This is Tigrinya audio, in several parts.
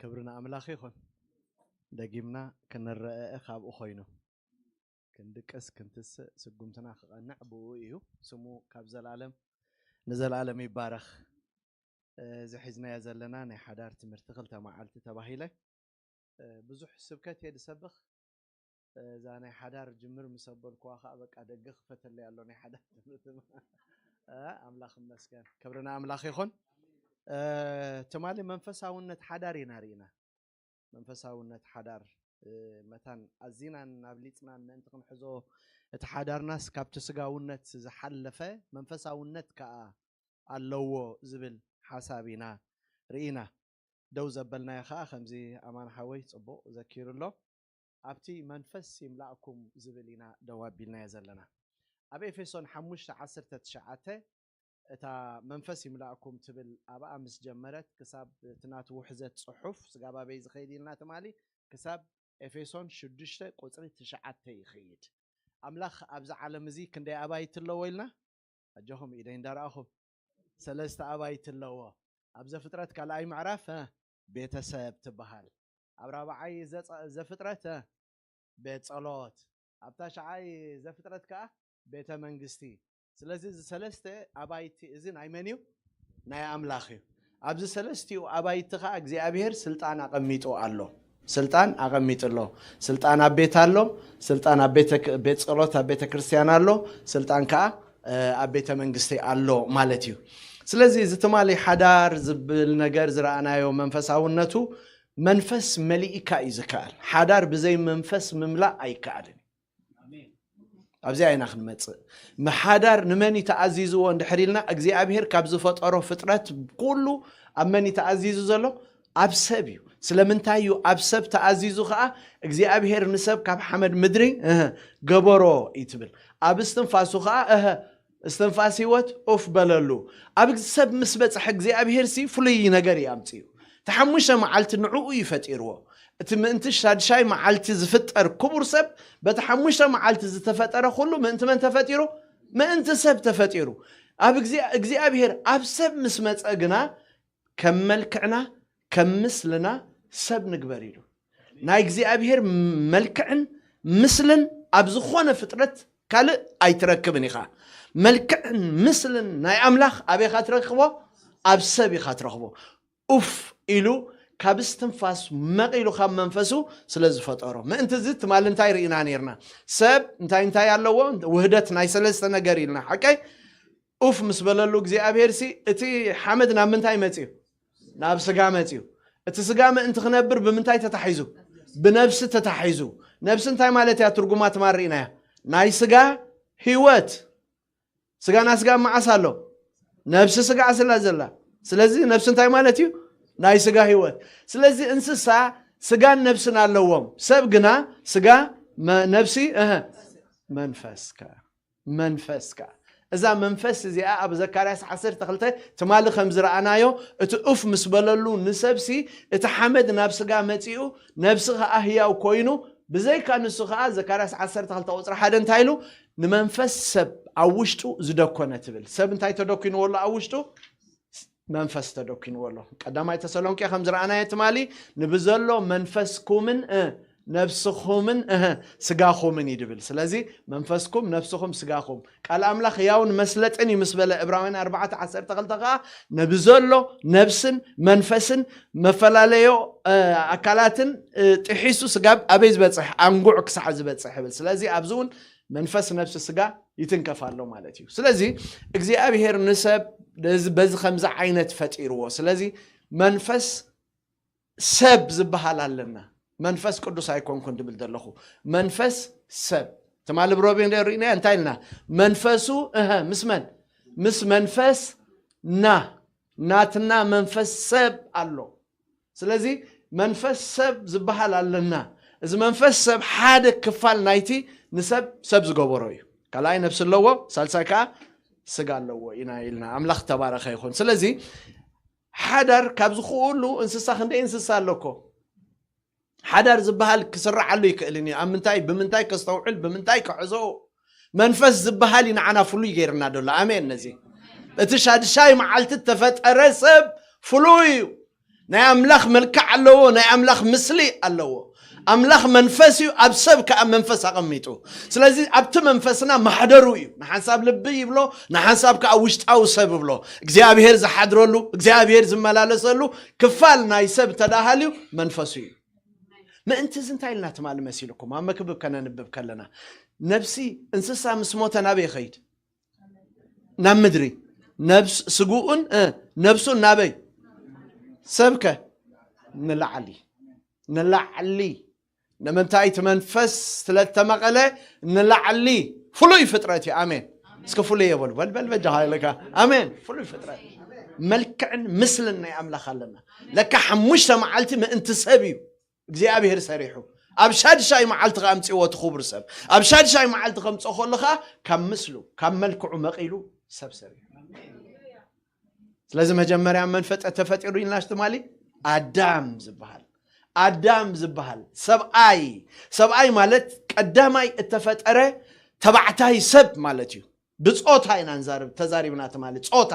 ክብሪ ንኣምላኽ ይኹን። ደጊምና ክንረአ ካብኡ ኮይኑ፣ ክንድቅስ፣ ክንትስእ፣ ስጉምትና ክቐንዕ ብኡ እዩ። ስሙ ካብ ዘላለም ንዘላለም ይባረኽ። እዚ ሒዝናዮ ዘለና ናይ ሓዳር ትምህርቲ ክልተ መዓልቲ ተባሂለ፣ ብዙሕ ስብከት እየ ዝሰብኽ። እዛ ናይ ሓዳር ጅምር ምስ ኣበልኩዋ ከዓ በቃ ደገ ክፈተለይ ኣሎ ናይ ሓዳር ትምህርቲ። ኣምላኽ ይመስገን፣ ክብሪ ንኣምላኽ ይኹን። ትማሊ መንፈሳውነት ሓዳር ኢና ርኢና። መንፈሳውነት ሓዳር መታን ኣዚናን ኣብሊጽናን ምእንቲ ክንሕዞ፣ እቲ ሓዳርናስ ካብቲ ስጋውነት ዝሓለፈ መንፈሳውነት ከዓ ኣለዎ ዝብል ሓሳብ ኢና ርኢና። ደው ዘበልናዮ ከዓ ከምዚ ኣማን ሓወይ ጽቡቕ ዘኪሩ ኣሎ። ኣብቲ መንፈስ ይምላእኩም ዝብል ኢና ደው ኣቢልናዮ ዘለና። ኣብ ኤፌሶን ሓሙሽተ ዓሰርተ ትሽዓተ እታ መንፈስ ይምላእኩም ትብል ኣብኣ ምስ ጀመረት ክሳብ እቲ ናቱ ውሕዘት ጽሑፍ ስጋብ ኣበይ ዝኸይድ ኢልና ትማሊ ክሳብ ኤፌሶን ሽዱሽተ ቁጽሪ ትሽዓተ ይኸይድ። ኣምላኽ ኣብዚ ዓለም እዚ ክንደይ ኣባይቲ ኣለዎ ኢልና ኣጆኹም ኢደይ እንዳረኣኹም ሰለስተ ኣባይቲ ኣለዎ። ኣብ ዘፍጥረት ካልኣይ ምዕራፍ ቤተሰብ ትበሃል። ኣብ ራብዓይ ዘፍጥረት ቤት ጸሎት፣ ኣብ ታሽዓይ ዘፍጥረት ከዓ ቤተ መንግስቲ። ስለዚ እዚ ሰለስተ ኣባይቲ እዚ ናይ መን እዩ? ናይ ኣምላኽ እዩ። ኣብዚ ሰለስቲኡ ኣባይቲ ከዓ እግዚኣብሔር ስልጣን ኣቐሚጡ ኣሎ። ስልጣን ኣቐሚጡ ኣሎ። ስልጣን ኣብ ቤት ኣሎ። ስልጣን ኣብ ቤተ ጸሎት ኣብ ቤተ ክርስቲያን ኣሎ። ስልጣን ከዓ ኣብ ቤተ መንግስቲ ኣሎ ማለት እዩ። ስለዚ እዚ ትማሊ ሓዳር ዝብል ነገር ዝረኣናዮ መንፈሳውነቱ መንፈስ መሊእካ እዩ ዝከኣል። ሓዳር ብዘይ መንፈስ ምምላእ ኣይከኣልን። ኣብዚኣ ኢና ክንመፅእ። ምሓዳር ንመን እዩ ተኣዚዝዎ እንድሕር ኢልና እግዚኣብሔር ካብ ዝፈጠሮ ፍጥረት ኩሉ ኣብ መን እዩ ተኣዚዙ ዘሎ? ኣብ ሰብ እዩ። ስለምንታይ እዩ ኣብ ሰብ ተኣዚዙ ከዓ እግዚኣብሔር ንሰብ ካብ ሓመድ ምድሪ ገበሮ እዩ ትብል። ኣብ እስትንፋሱ ከዓ እህ እስትንፋስ ህይወት ኡፍ በለሉ። ኣብ ሰብ ምስ በፅሐ እግዚኣብሄር ሲ ፍሉይ ነገር እዩ ኣምፅኡ። እቲ ሓሙሽተ መዓልቲ ንዕኡ እዩ ፈጢርዎ። እቲ ምእንቲ ሻድሻይ መዓልቲ ዝፍጠር ክቡር ሰብ በቲ ሓሙሽተ መዓልቲ ዝተፈጠረ ኩሉ ምእንቲ መን ተፈጢሩ? ምእንቲ ሰብ ተፈጢሩ። ኣብ እግዚኣብሄር ኣብ ሰብ ምስ መፀ ግና ከም መልክዕና ከም ምስልና ሰብ ንግበር ኢሉ። ናይ እግዚኣብሄር መልክዕን ምስልን ኣብ ዝኾነ ፍጥረት ካልእ ኣይትረክብን ኢኻ። መልክዕን ምስልን ናይ ኣምላኽ ኣበይ ኢኻ ትረክቦ? ኣብ ሰብ ኢኻ ትረኽቦ። ኡፍ ኢሉ ካብ እስትንፋስ መቒሉ ካብ መንፈሱ ስለ ዝፈጠሮ። ምእንቲ እዚ ትማሊ እንታይ ርኢና ነርና? ሰብ እንታይ እንታይ ኣለዎ? ውህደት ናይ ሰለስተ ነገር ኢልና። ሓቀይ? ኡፍ ምስ በለሉ እግዚኣብሄር ሲ እቲ ሓመድ ናብ ምንታይ መፅዩ? ናብ ስጋ መፅዩ። እቲ ስጋ ምእንቲ ክነብር ብምንታይ ተታሒዙ? ብነብሲ ተታሒዙ። ነብሲ እንታይ ማለት እያ? ትርጉማ ትማል ርኢናያ። ናይ ስጋ ህይወት። ስጋና ስጋ መዓስ ኣሎ? ነብሲ ስጋ ስላ ዘላ። ስለዚ ነብሲ እንታይ ማለት እዩ? ናይ ስጋ ህይወት። ስለዚ እንስሳ ስጋን ነብስን ኣለዎም። ሰብ ግና ስጋ፣ ነብሲ፣ እህ መንፈስ ከ መንፈስ ከ እዛ መንፈስ እዚኣ ኣብ ዘካርያስ ዓሰርተ ክልተ ትማሊ ከም ዝረኣናዮ እቲ ኡፍ ምስ በለሉ ንሰብሲ እቲ ሓመድ ናብ ስጋ መፂኡ ነብሲ ከዓ ህያው ኮይኑ ብዘይካ ንሱ ከዓ ዘካርያስ ዓሰርተ ክልተ ቁፅሪ ሓደ እንታይ ኢሉ ንመንፈስ ሰብ ኣብ ውሽጡ ዝደኮነ ትብል ሰብ እንታይ ተደኪንዎ ኣሎ ኣብ ውሽጡ መንፈስ ተደኪንዎ ኣሎ። ቀዳማይ ተሰሎንቄ ከም ዝረኣናዮ ትማሊ ንብዘሎ መንፈስኩምን ነብስኹምን ስጋኹምን እዩ ድብል። ስለዚ መንፈስኩም ነብስኹም ስጋኹም ቃል ኣምላኽ ያውን መስለጥን እዩ ምስ በለ ዕብራውያን ኣርባዕተ ዓሰርተ ክልተ ከዓ ነብዘሎ ነብስን መንፈስን መፈላለዮ ኣካላትን ጥሒሱ ስጋብ ኣበይ ዝበፅሕ? ኣንጉዕ ክሳዕ ዝበፅሕ ይብል። ስለዚ ኣብዚ እውን መንፈስ ነብሲ ስጋ ይትንከፍ ኣሎ ማለት እዩ። ስለዚ እግዚኣብሔር ንሰብ በዚ ከምዚ ዓይነት ፈጢርዎ። ስለዚ መንፈስ ሰብ ዝበሃል ኣለና። መንፈስ ቅዱስ ኣይኮንኩን ድብል ዘለኹ መንፈስ ሰብ ትማሊ ብሮቤ ርኢና እንታይ ኢልና? መንፈሱ እሀ ምስ መን? ምስ መንፈስ ና ናትና መንፈስ ሰብ ኣሎ። ስለዚ መንፈስ ሰብ ዝበሃል ኣለና። እዚ መንፈስ ሰብ ሓደ ክፋል ናይቲ ንሰብ ሰብ ዝገበሮ እዩ። ካልኣይ ነብሲ ኣለዎ፣ ሳልሳይ ከዓ ስጋ ኣለዎ ኢና ኢልና። ኣምላኽ ተባረኸ ይኹን። ስለዚ ሓዳር ካብ ዝኽእሉ እንስሳ ክንደይ እንስሳ ኣለኮ? ሓዳር ዝበሃል ክስርዓሉ ይክእልን እዩ። ኣብ ምንታይ ብምንታይ ከስተውዕል ብምንታይ ክሕዞ መንፈስ ዝበሃል እዩ ንዓና ፍሉይ ገይርና ደሎ። ኣሜን። ነዚ እቲ ሻድሻይ መዓልቲ ተፈጠረ ሰብ ፍሉይ እዩ። ናይ ኣምላኽ መልክዕ ኣለዎ፣ ናይ ኣምላኽ ምስሊ ኣለዎ። ኣምላኽ መንፈስ እዩ፣ ኣብ ሰብ ከዓ መንፈስ ኣቐሚጡ። ስለዚ ኣብቲ መንፈስና ማሕደሩ እዩ። ንሓንሳብ ልቢ ይብሎ፣ ንሓንሳብ ከዓ ውሽጣዊ ሰብ ይብሎ። እግዚኣብሔር ዝሓድረሉ፣ እግዚኣብሔር ዝመላለሰሉ ክፋል ናይ ሰብ ተዳሃልዩ መንፈሱ እዩ። ምእንቲ እዚ እንታይ ኢልና ትማሊ መሲልኩም ኣብ መክብብ ከነንብብ ከለና፣ ነብሲ እንስሳ ምስ ሞተ ናበይ ይኸይድ? ናብ ምድሪ። ነብስ ስጉኡን እ፣ ነብሱን ናበይ? ሰብከ ንላዕሊ፣ ንላዕሊ። ንምንታይ? እቲ መንፈስ ስለ እተመቐለ ንላዕሊ። ፍሉይ ፍጥረት እዩ። ኣሜን። እስከ ፍሉይ የበሉ። በልበል በጃኻ ኢለካ። ኣሜን። ፍሉይ ፍጥረት። መልክዕን ምስልን ናይ ኣምላኽ ኣለና። ለካ ሓሙሽተ መዓልቲ ምእንቲ ሰብ እዩ እግዚኣብሔር ሰሪሑ። ኣብ ሻድሻይ መዓልቲ ከ ኣምፅዎ እቲ ክቡር ሰብ። ኣብ ሻድሻይ መዓልቲ ከምፅኦ ከሎ ከዓ ካብ ምስሉ፣ ካብ መልክዑ መቒሉ ሰብ ሰሪሑ። ስለዚ መጀመርያ መን ፈጠ-፣ ተፈጢሩ ኢልና ትማሊ? ኣዳም ዝበሃል። ኣዳም ዝበሃል ሰብኣይ። ሰብኣይ ማለት ቀዳማይ እተፈጠረ ተባዕታይ ሰብ ማለት እዩ። ብጾታ ኢና ንዛረብ፣ ተዛሪብና ትማሊ። ጾታ፣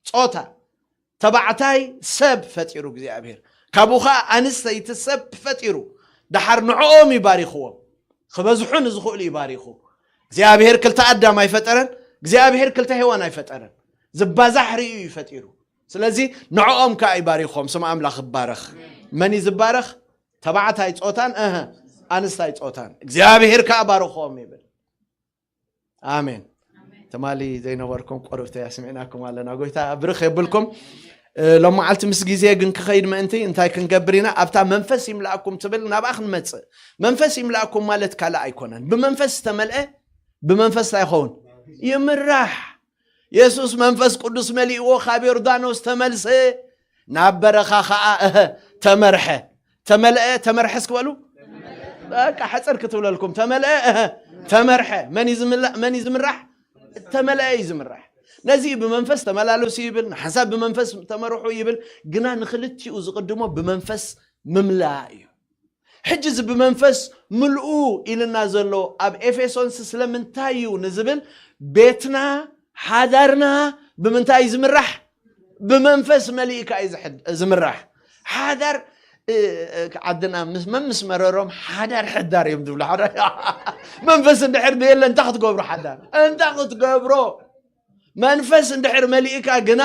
ጾታ። ተባዕታይ ሰብ ፈጢሩ እግዚኣብሔር። ካብኡ ኸዓ ኣንስተይቲ ሰብ ፈጢሩ። ደሓር ንዕኦም ይባሪኽዎም። ክበዝሑ ንዝኽእሉ ይባሪኹ። እግዚኣብሔር ክልተ ኣዳም ኣይፈጠረን፣ እግዚኣብሔር ክልተ ሄዋን ኣይፈጠረን። ዝባዛሕ ርእዩ እዩ ፈጢሩ። ስለዚ ንዕኦም ከኣ ይባሪኾም፣ ስም ኣምላኽ ይባረኽ። መን እዩ ዝባረኽ? ተባዕታይ ጾታን፣ እህ፣ ኣንስታይ ጾታን። እግዚኣብሔር ከኣ ባርኾም ይብል። ኣሜን። ትማሊ ዘይነበርኩም ቆርብተይ ኣስሚዕናኩም ኣለና። ጎይታ ብርኽ የብልኩም። እ፣ ሎመዓልቲ ምስ ግዜ ግን ክኸይድ ምእንቲ እንታይ ክንገብር ኢና? ኣብታ መንፈስ ይምላእኩም ትብል ናብኣ ክንመጽእ። መንፈስ ይምላእኩም ማለት ካልእ ኣይኮነን። ብመንፈስ ዝተመልአ፣ ብመንፈስ እንታይ ይኸውን? ይምራሕ። የሱስ መንፈስ ቅዱስ መሊእዎ ካብ ዮርዳኖስ ተመልሰ፣ ናብ በረኻ ኸኣ፣ እህ፣ ተመርሐ። ተመልአ፣ ተመርሐ እስኪ በሉ። በቃ ሕጽር ክትብለልኩም። ተመልአ፣ እህ፣ ተመርሐ። መን እዩ ዝምላ-፣ መን እዩ ዝምራሕ? ተመልአ እዩ ዝምራሕ። ነዚ እዩ ብመንፈስ ተመላለሱ ይብል፣ ንሓንሳብ ብመንፈስ ተመርሑ ይብል። ግና ንኽልቲኡ ዝቕድሞ ብመንፈስ ምምላእ እዩ። ሕጂ እዚ ብመንፈስ ምልኡ ኢልና ዘሎ ኣብ ኤፌሶንስ ስለምንታይ እዩ ንዝብል፣ ቤትና፣ ሓዳርና ብምንታይ እዩ ዝምራሕ? ብመንፈስ መሊእካ እዩ ዝሕድ-፣ ዝምራሕ። ሓዳር፣ እ፣ እ፣ ዓድና ምስ፣ መምስ መረሮም ሓዳር ሕዳር እዮም ዝብሉ። ሓዳር መንፈስ እንድሕር የለ እንታይ ክትገብሮ ሓዳር? እንታይ ክትገብሮ? መንፈስ እንድሕር መሊእካ ግና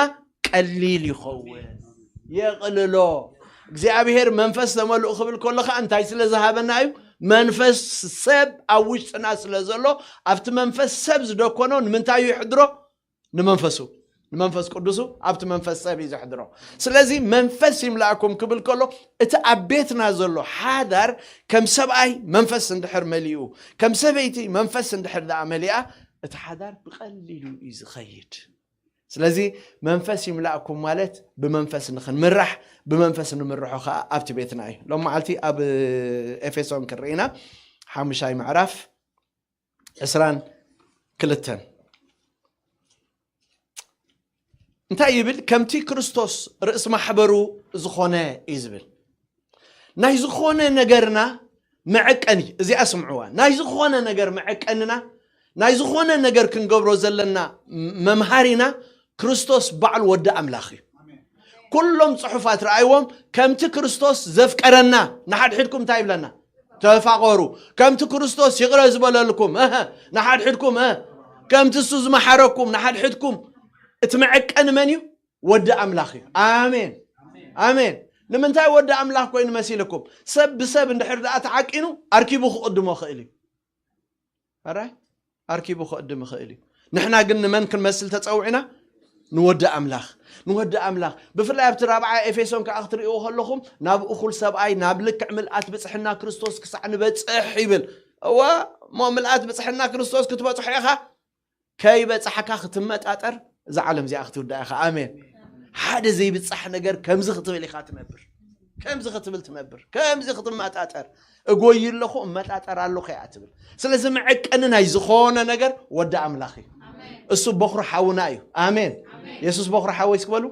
ቀሊል ይኸውን፣ የቕልሎ። እግዚኣብሔር መንፈስ ተመልኡ ክብል ከሎ ኸዓ እንታይ ስለ ዝሃበና እዩ? መንፈስ ሰብ ኣብ ውሽጥና ስለ ዘሎ፣ ኣብቲ መንፈስ ሰብ ዝደኮኖ ንምንታይ እዩ ይሕድሮ? ንመንፈሱ፣ ንመንፈስ ቅዱሱ ኣብቲ መንፈስ ሰብ እዩ ዘሕድሮ። ስለዚ መንፈስ ይምላእኩም ክብል ከሎ፣ እቲ ኣብ ቤትና ዘሎ ሓዳር ከም ሰብኣይ መንፈስ እንድሕር መሊኡ፣ ከም ሰበይቲ መንፈስ እንድሕር ደኣ መሊኣ፣ እቲ ሓዳር ብቐሊሉ እዩ ዝኸይድ። ስለዚ መንፈስ ይምላእኩም ማለት ብመንፈስ ንኽንምራሕ፣ ብመንፈስ ንምርሖ ኸዓ ኣብቲ ቤትና እዩ። ሎም መዓልቲ ኣብ ኤፌሶን ክንርኢና ሓሙሻይ ምዕራፍ ዕስራን ክልተን እንታይ ይብል? ከምቲ ክርስቶስ ርእሲ ማሕበሩ ዝኾነ እዩ ዝብል። ናይ ዝኾነ ነገርና መዐቀኒ፣ እዚኣ ስምዕዋ። ናይ ዝኾነ ነገር መዐቀንና፣ ናይ ዝኾነ ነገር ክንገብሮ ዘለና መምሃሪና ክርስቶስ ባዕሉ ወዲ ኣምላኽ እዩ። ኩሎም ጽሑፋት ረኣይዎም፣ ከምቲ ክርስቶስ ዘፍቀረና ንሓድሕድኩም እንታይ ይብለና? ተፋቐሩ። ከምቲ ክርስቶስ ይቕረ ዝበለልኩም፣ እህ፣ ንሓድሕድኩም፣ እህ፣ ከምቲ እሱ ዝመሓረኩም ንሓድሕድኩም። እቲ መዐቀኒ መን እዩ? ወዲ ኣምላኽ እዩ። ኣሜን። ኣሜን። ንምንታይ ወዲ ኣምላኽ ኮይኑ መሲልኩም? ሰብ ብሰብ እንድሕር ደኣ ተዓቂኑ ኣርኪቡ ክቕድሞ ክእል እዩ። ኣራይ? ኣርኪቡ ክቕድም ይኽእል እዩ። ንሕና ግን ንመን ክንመስል ተጸውዕና? ንወዲ ኣምላኽ። ንወዲ ኣምላኽ። ብፍላይ ኣብቲ ራብዓ ኤፌሶን ከኣ ክትርእይዎ ከለኹም፣ ናብ እኹል ሰብኣይ፣ ናብ ልክዕ ምልኣት ብጽሕና ክርስቶስ ክሳዕ ንበጽሕ ይብል። እወ፣ እሞ ምልኣት ብጽሕና ክርስቶስ ክትበጽሖ ኢኻ። ከይበጻሕካ ክትመጣጠር እዛ ዓለም እዚኣ ክትውዳእ ኢኻ። ኣሜን። ሓደ ዘይብጻሕ ነገር ከምዚ ክትብል ኢኻ ትነብር። ከምዚ ክትብል ትነብር። ከምዚ ክትመጣጠር። እጎይ ኣለኹ፣ እመጣጠር ኣለኹ እያ ትብል። ስለዚ መዐቀኒ ናይ ዝኾነ ነገር ወዲ ኣምላኽ እዩ። እሱ በኹሪ ሓውና እዩ። ኣሜን። የሱስ በኹሪ ሓወይ እስኪ በሉ።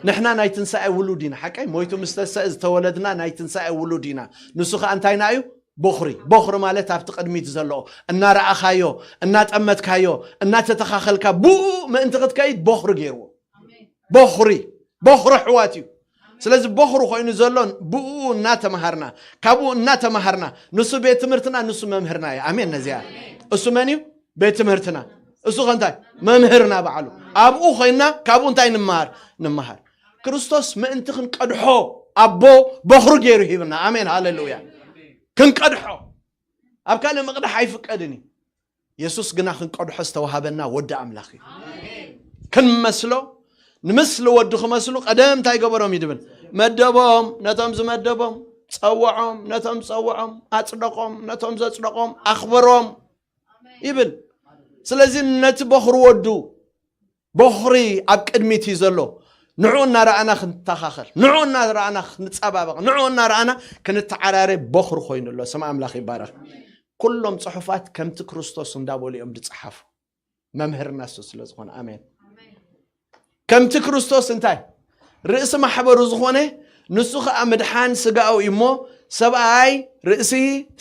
ንሕና ናይ ትንሳኤ ውሉድ ኢና። ሓቀይ ሞይቱ ምስ ተንሰአ ዝተወለድና ናይ ትንሳኤ ውሉድ ኢና። ንሱ ኸኣ እንታይና እዩ? በኹሪ። በኹሪ ማለት ኣብቲ ቅድሚት ዘሎ፣ እናረኣኻዮ፣ እናጠመትካዮ፣ እናተተኻኸልካ፣ ብኡ ምእንቲ ክትከይድ በኹሪ ገይርዎ። በኹሪ፣ በኹሪ ኣሕዋት እዩ። ስለዚ በኹሩ ኮይኑ ዘሎ ብኡ እናተምሃርና፣ ካብኡ እናተምሃርና፣ ንሱ ቤት ትምህርትና፣ ንሱ መምህርና እዩ። ኣሜን። ነዚኣ እሱ መን እዩ? ቤት ትምህርትና። እሱ ከንታይ? መምህርና ባዕሉ። ኣብኡ ኮይና ካብኡ እንታይ ንምሃር? ንምሃር። ክርስቶስ ምእንቲ ክንቀድሖ ኣቦ በኹሩ ገይሩ ሂብና። ኣሜን፣ ሃሌሉያ። ክንቀድሖ ኣብ ካልእ ምቕዳሕ ኣይፍቀድን እዩ። የሱስ ግና ክንቀድሖ ዝተዋሃበና ወዲ ኣምላኽ እዩ። ክንመስሎ፣ ንምስሊ ወዱ ክመስሉ ቀደም እንታይ ገበሮም እዩ ድብል? መደቦም፣ ነቶም ዝመደቦም፣ ጸውዖም፣ ነቶም ዝጸውዖም፣ ኣጽደቖም፣ ነቶም ዘጽደቖም፣ ኣኽበሮም ይብል። ስለዚ ነቲ በኹሪ ወዱ፣ በኹሪ ኣብ ቅድሚት እዩ ዘሎ። ንዑ እናረኣና ክንተኻኸል፣ ንዑ እናረኣና ክንጸባበቕ፣ ንዑ እናረኣና ክንተዓራረ በኹሪ ኮይኑ ኣሎ። ስም ኣምላኽ ይባረኽ። ኩሎም ጽሑፋት ከምቲ ክርስቶስ እንዳበሉ እዮም ዝጸሓፉ። መምህርና እሱ ስለ ዝኾነ። ኣሜን። ከምቲ ክርስቶስ እንታይ? ርእሲ ማሕበሩ ዝኾነ፣ ንሱ ኸኣ ምድሓን ስጋኡ እዩ እሞ፣ ሰብኣይ ርእሲ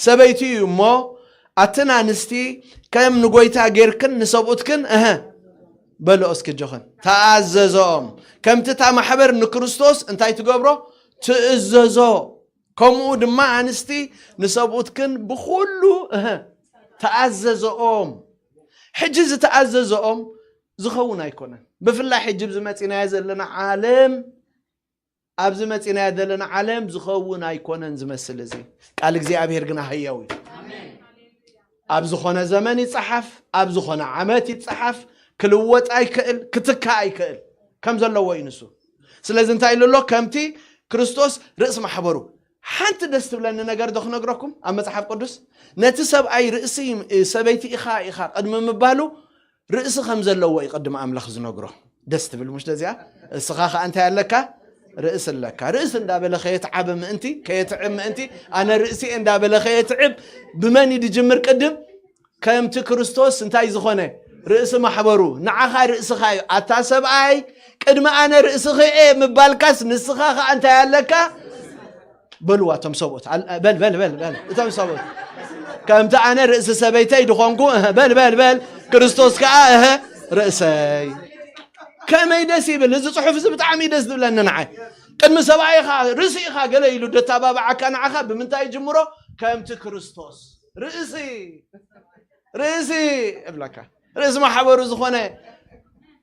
ሰበይቲ እዩ እሞ፣ ኣትን ኣንስቲ ከም ንጎይታ ጌርክን ንሰብኡትክን፣ እህ፣ በልኦ እስኪ እጆኽን። ተኣዘዘኦም። ከምቲ እታ ማሕበር ንክርስቶስ እንታይ ትገብሮ? ትእዘዞ። ከምኡ ድማ ኣንስቲ ንሰብኡትክን ብኹሉ፣ እህ፣ ተኣዘዘኦም። ሕጂ ዝተኣዘዘኦም ዝኸውን ኣይኮነን። ብፍላይ ሕጂ ኣብዚ መጺናዮ ዘለና ዓለም፣ ኣብዚ መጺናዮ ዘለና ዓለም ዝኸውን ኣይኮነን ዝመስል። እዚ ቃል እግዚኣብሔር ግና ህያው እዩ። ኣብ ዝኾነ ዘመን ይጸሓፍ፣ ኣብ ዝኾነ ዓመት ይጸሓፍ፣ ክልወጥ ኣይክእል፣ ክትካ ኣይክእል፣ ከም ዘለዎ እዩ ንሱ። ስለዚ እንታይ ኢሉ ኣሎ? ከምቲ ክርስቶስ ርእሲ ማሕበሩ። ሓንቲ ደስ ትብለኒ ነገር ዶ ክነግረኩም? ኣብ መጽሓፍ ቅዱስ ነቲ ሰብኣይ ርእሲ፣ ሰበይቲ ኢኻ፣ ኢኻ ቅድሚ ምባሉ ርእሲ ከም ዘለዎ እዩ ቅድሚ ኣምላኽ ዝነግሮ። ደስ ትብል ምሽ እዚኣ? እስኻ ኸኣ እንታይ ኣለካ? ርእሲ ኣለካ። ርእሲ እንዳበለ ከየትዓበ ምእንቲ፣ ከየትዕብ ምእንቲ፣ ኣነ ርእሲ እየ እንዳበለ ከየትዕብ፣ ብመን እዩ ዝጅምር ቅድም? ከምቲ ክርስቶስ እንታይ ዝኾነ? ርእሲ ማሕበሩ። ንዓኻ ርእስኻ እዩ። ኣታ ሰብኣይ፣ ቅድሚ ኣነ ርእስኺ እየ ምባልካስ ንስኻ ኸኣ እንታይ ኣለካ? በልዋ እቶም ሰብኡት። ኣል-፣ በል፣ በል፣ በል፣ በል። እቶም ሰብኡት። ከምቲ ኣነ ርእሲ ሰበይተይ ድኾንኩ፣ እህ፣ በል፣ በል፣ በል። ክርስቶስ ከኣ፣ እህ፣ ርእሰይ። ከመይ ደስ ይብል። እዚ ጽሑፍ እዚ ብጣዕሚ ደስ ዝብለኒ ንዓይ። ቅድሚ ሰብኣይኻ፣ ርእሲ ኢኻ ገለ ኢሉ ደተባብዓካ ንዓኻ ብምንታይ ይጅምሮ? ከምቲ ክርስቶስ። ርእሲ። ርእሲ እብለካ። ርእሲ ማሕበሩ ዝኾነ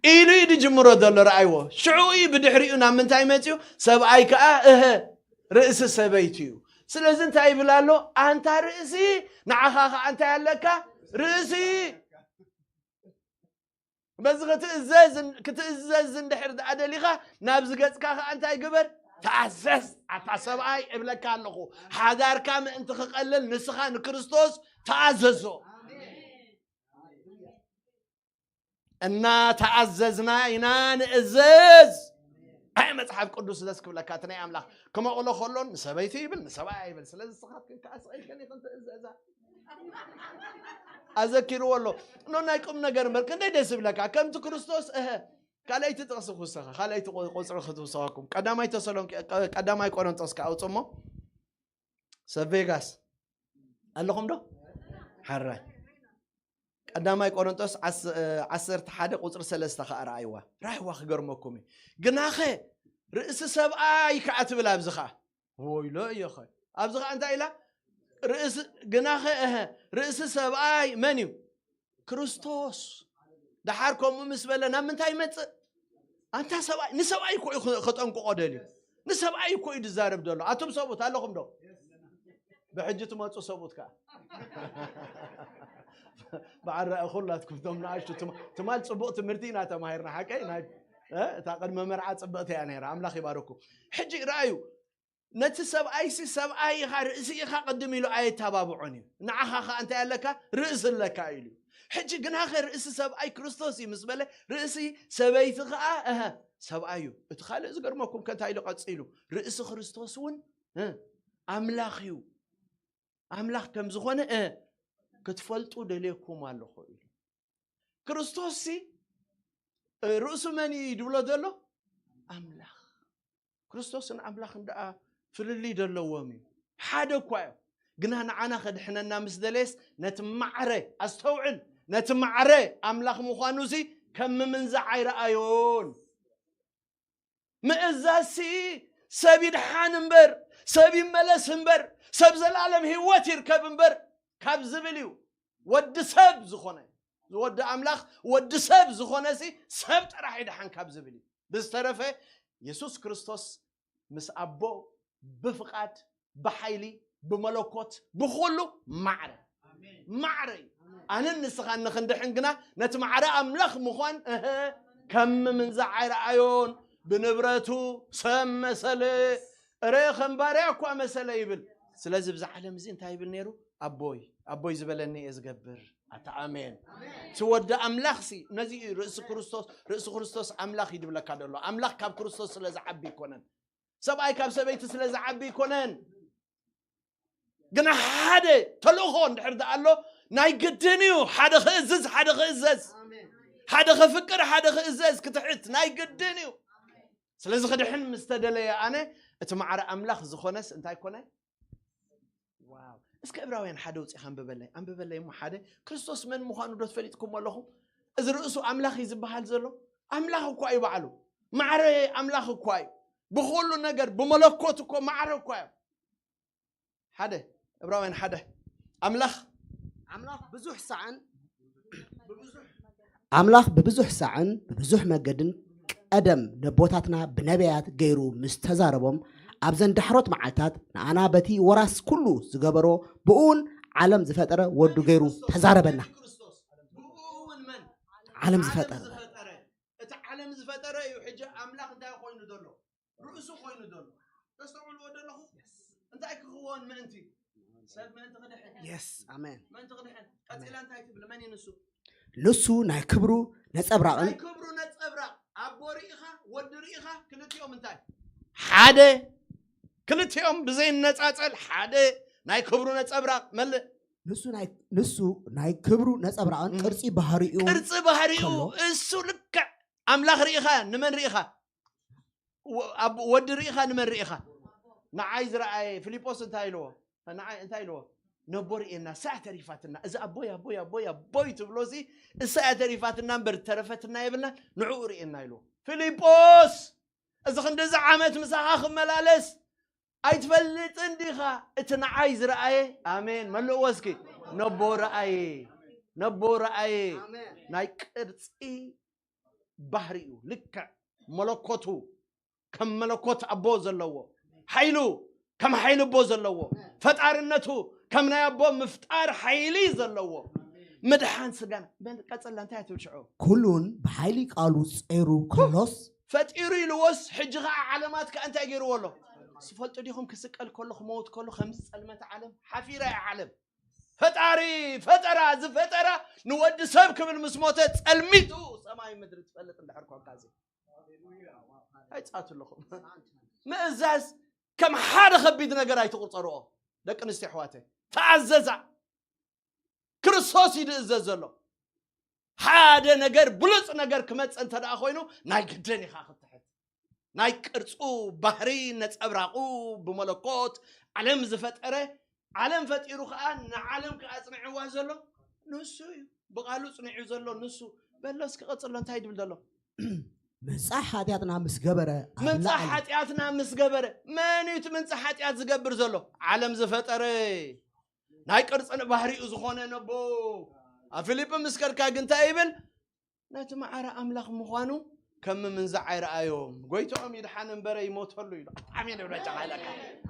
ኢሉ እዩ ዝጅምሮ ዘሎ፣ ረኣይዎ። ሽዑ እዩ ብድሕሪኡ ናብ ምንታይ መጽዩ? ሰብኣይ ከኣ፣ እህ፣ ርእሲ ሰበይቲ እዩ። ስለዚ እንታይ ይብል ኣሎ? ኣንታ ርእሲ፣ ንዓኻ ከኣ እንታይ ኣለካ? ርእሲ። በዚ ክትእዘዝ፣ ክትእዘዝ እንድሕር ደኣ ደሊኻ፣ ናብዚ ገጽካ ከኣ እንታይ ግበር? ተኣዘዝ። ኣታ ሰብኣይ እብለካ ኣለኹ፣ ሓዳርካ ምእንቲ ክቐልል ንስኻ ንክርስቶስ ተኣዘዞ። እናተኣዘዝና ኢና ንእዘዝ። ኣይ መጽሓፍ ቅዱስ ደስ ክብለካ፣ እቲ ናይ ኣምላኽ ክመቕሎ ከሎ ንሰበይቲ ይብል፣ ንሰብኣይ ይብል። ስለዚ ንስኻትክን ከኣ ስቕ ኢልክን ኢኽን ትእዘዛ። ኣዘኪርዎ ኣሎ። ኖ ናይ ቁም ነገር እምበር ክንደይ ደስ ይብለካ። ከምቲ ክርስቶስ፣ እህ፣ ካልኣይቲ ጥቕሲ ክውሰኻ፣ ካልኣይቲ ቁ-፣ ቁጽሪ ክትውሰኸኩም። ቀዳማይ ተሰሎንቄ፣ ቀ-፣ ቀዳማይ ቆሮንቶስ ከኣ ኣውጽእ እሞ። ሰብ ቬጋስ ኣለኹም ዶ? ሓራይ። ቀዳማይ ቆሮንቶስ ዓስ-፣ እ፣ ዓሰርተ ሓደ ቁጽሪ ሰለስተ ከኣ ረኣይዋ። ረኣይዋ ክገርመኩም እዩ። ግናኸ ርእሲ ሰብኣይ ከኣ ትብል ኣብዚ ከኣ። ወይሎ እዮኸ። ኣብዚ ከኣ እንታይ ኢላ? ርእሲ፣ ግናኸ፣ እህ፣ ርእሲ ሰብኣይ መን እዩ? ክርስቶስ። ደሓር ከምኡ ምስ በለ ናብ ምንታይ ይመጽእ? ኣንታ ሰብኣይ፣ ንሰብኣይ እኮ እዩ ኸ-፣ ኸጠንቅቖ ደልዩ። ንሰብኣይ እኮ እዩ ዝዛረብ ዘሎ። ኣቱም ሰብኡት ኣለኹም ዶ? ብሕጂ ትመጹ ሰብኡት ከኣ። በዓል ረኣኹላትኩም እቶም ንኣሽቱ ትማ-፣ ትማል ጽቡቕ ትምህርቲ ኢና ተማሂርና። ሓቀይ ናይ፣ እ፣ እታ ቅድመ መርዓ ጽብቕቲ እያ ነይራ። ኣምላኽ ይባርኩም። ሕጂ ረኣዩ፣ ነቲ ሰብኣይሲ ሰብኣይ ኢኻ፣ ርእሲ ኢኻ ቅድም ኢሉ ኣየተባብዖን እዩ። ንዓኻ ኸኣ እንታይ ኣለካ? ርእሲ ኣለካ ኢሉ። ሕጂ ግናኸ ርእሲ ሰብኣይ ክርስቶስ እዩ ምስ በለ፣ ርእሲ ሰበይቲ ኸኣ፣ እህ፣ ሰብኣይ እዩ። እቲ ካልእ ዝገርመኩም ከ እንታይ ኢሉ ቀጺሉ? ርእሲ ክርስቶስ እውን፣ እ፣ ኣምላኽ እዩ። ኣምላኽ ከም ዝኾነ፣ እ፣ ክትፈልጡ ደልየኩም ኣለኹ ኢሉ። ክርስቶስሲ፣ እ፣ ርእሱ መን እዩ ድብሎ ዘሎ? ኣምላኽ። ክርስቶስን ኣምላኽን ደኣ ፍልልይ ደለዎም እዩ። ሓደ እኳ እዮም። ግና ንዓና ከድሕነና ምስ ደለየስ ነቲ ማዕረ፣ ኣስተውዕል፣ ነቲ ማዕረ ኣምላኽ ምዃኑሲ ከም ምምንዛዕ ኣይረኣዮን። ምእዛዝሲ ሰብ ይድሓን እምበር፣ ሰብ ይመለስ እምበር፣ ሰብ ዘላለም ህይወት ይርከብ እምበር ካብ ዝብል እዩ። ወዲ ሰብ ዝኾነ፣ ወዲ ኣምላኽ፣ ወዲ ሰብ ዝኾነ ሲ ሰብ ጥራሕ ይድሓን ካብ ዝብል እዩ። ብዝተረፈ የሱስ ክርስቶስ ምስ ኣቦ ብፍቓድ፣ ብሓይሊ፣ ብመለኮት፣ ብኹሉ ማዕረ፣ ማዕረ እዩ። ኣነን ንስኻን ንኽንድሕን ግና ነቲ ማዕረ ኣምላኽ ምዃን እህ ከም ምንዛዕ ኣይረኣዮን። ብንብረቱ ሰብ መሰለ፣ እረ ከም ባርያ እኳ መሰለ ይብል። ስለዚ ብዛ ዓለም እዚ እንታይ ይብል ነይሩ? ኣቦይ ኣቦይ ዝበለኒ እየ ዝገብር። ኣታ ኣሜን። እቲ ወዲ ኣምላኽ ሲ ነዚ እዩ ርእሲ ክርስቶስ ርእሲ ክርስቶስ ኣምላኽ እዩ ድብለካ ደሎ። ኣምላኽ ካብ ክርስቶስ ስለ ዝዓቢ ኣይኮነን። ሰብኣይ ካብ ሰበይቲ ስለ ዝዓቢ ኣይኮነን። ግና ሓደ ተልእኾ እንድሕር ደኣ ኣሎ ናይ ግድን እዩ። ሓደ ክእዝዝ ሓደ ክእዘዝ፣ ሓደ ከፍቅር ሓደ ክእዘዝ ክትሕት ናይ ግድን እዩ። ስለዚ ክድሕን ምስ ተደለየ ኣነ እቲ ማዕረ ኣምላኽ ዝኾነስ እንታይ ኮነ? ዋው። እስከ ዕብራውያን ሓደ ውፅኢኻ ኣንብበለይ ኣንብበለይ እሞ ሓደ ክርስቶስ መን ምዃኑ ዶ ትፈሊጥኩም ኣለኹም? እዚ ርእሱ ኣምላኽ እዩ ዝበሃል ዘሎ። ኣምላኽ እኳ እዩ ባዕሉ። ማዕረ ኣምላኽ እኳ እዩ። ብኩሉ ነገር ብመለኮት እኮ ማዕረ እኳ እዩ። ሓደ ዕብራውያን ሓደ ኣምላኽ ኣምላኽ ብዙሕ ሳዕን ኣምላኽ ብብዙሕ ሳዕን ብብዙሕ መገድን ቀደም ነቦታትና ብነቢያት ገይሩ ምስ ተዛረቦም ኣብዘን ዳሕሮት መዓልታት ንኣና በቲ ወራስ ኩሉ ዝገበሮ ብእውን ዓለም ዝፈጠረ ወዱ ገይሩ ተዛረበና። ዓለም ዝፈጠረ እቲ ዓለም ዝፈጠረ እዩ። ሕጂ ኣምላኽ እንታይ ኮይኑ ዘሎ? ርእሱ ኮይኑ ዘሎ። ተስተውዕልዎ ዘለኹ እንታይ ክኽወን ምእንቲ ሰብ ምእንቲ ክድሕን የስ ኣሜን። ምእንቲ ክድሕን ቀፂላ እንታይ ትብል? መን እዩ ንሱ? ንሱ ናይ ክብሩ ነጸብራቕን ናይ ክብሩ ነጸብራቕ ኣቦ ርኢኻ ወዲ ርኢኻ ክልቲኦም እንታይ ሓደ ክልቲኦም ብዘይነጻጸል ሓደ ናይ ክብሩ ነጸብራቕ መልእ ንሱ ናይ ንሱ ናይ ክብሩ ነጸብራቕን ቅርጺ ባህሪኡ ቅርጺ ባህሪኡ ከሎ እሱ ልክዕ ኣምላኽ ርኢኻ ንመን ርኢኻ? ወ- ኣብ- ወዲ ርኢኻ ንመን ርኢኻ? ንዓይ ዝረኣየ ፊልጶስ እንታይ ኢልዎ? ንዓይ እንታይ ኢልዎ? ነቦ ርኤና እሳ እያ ተሪፋትና። እዚ ኣቦይ ኣቦይ ኣቦይ ኣቦይ ትብሎ እዚ እሳ እያ ተሪፋትና እምበር ተረፈትና የብልና። ንዕኡ ርኤና ኢልዎ። ፊልጶስ እዚ ክንድዚ ዓመት ምሳኻ ክመላለስ ኣይትፈልጥን ዲኻ? እቲ ንዓይ ዝረኣየ ኣሜን መልእዎ እስኪ ነቦ ረኣየ ነቦ ረኣየ ናይ ቅርፂ ባህሪኡ ልክዕ መለኮቱ ከም መለኮት ኣቦ ዘለዎ ሓይሉ ከም ሓይሊ ኣቦ ዘለዎ ፈጣርነቱ ከም ናይ ኣቦ ምፍጣር ሓይሊ ዘለዎ ምድሓን ስጋና በል ቀፅላ እንታይ ትብል ሽዑ ኩሉን ብሓይሊ ቃሉ ፀይሩ ከሎስ ፈጢሩ ኢልዎስ ሕጂ ከዓ ዓለማት ከዓ እንታይ ገይርዎ ኣሎ ዝፈልጡ ዲኹም ክስቀል ከሎ ክመውት ከሎ ከምዚ ፀልመት ዓለም ሓፊራ እያ ዓለም ፈጣሪ ፈጠራ ዝፈጠራ ንወዲ ሰብ ክብል ምስ ሞተ ጸልሚቱ ሰማይ ምድሪ ትፈልጥ እንድሕር ኮንካ እዚ ኣይጻት ኣለኹም ምእዛዝ ከም ሓደ ከቢድ ነገር ኣይትቁጸርኦ ደቂ ኣንስትዮ ኣሕዋተይ ተኣዘዛ ክርስቶስ እዩ ዝእዘዝ ዘሎ ሓደ ነገር ብሉፅ ነገር ክመፀ እንተ ደኣ ኮይኑ ናይ ግደን ኢኻ ክትሕት ናይ ቅርፁ ባህሪ ነፀብራቑ ብመለኮት ዓለም ዝፈጠረ ዓለም ፈጢሩ ከዓ ንዓለም ከዓ ኣፅኒዕዋ ዘሎ ንሱ እዩ ብቃሉ ፅኒዑ ዘሎ ንሱ በሎ እስኪ ቀፅሎ እንታይ ድብል ዘሎ ምንፃሕ ሓጢኣትና ምስ ገበረ ኣብ ምንፃሕ ላዕሊ ሓጢኣትና ምስ ገበረ መን እዩ እቲ ምንፃሕ ሓጢኣት ዝገብር ዘሎ ዓለም ዝፈጠረ ናይ ቅርፅን ባህሪኡ ዝኾነ ነቦ ኣብ ፊልጲ ምስ ከድካ ግን እንታይ ይብል ነቲ ማዕረ ኣምላኽ ምዃኑ ከም ምምንዛዕ ኣይረኣዮም ጎይትኦም ይድሓን እምበረ ይሞተሉ ኢሉ ኣሜን ይብለካ ኢለካ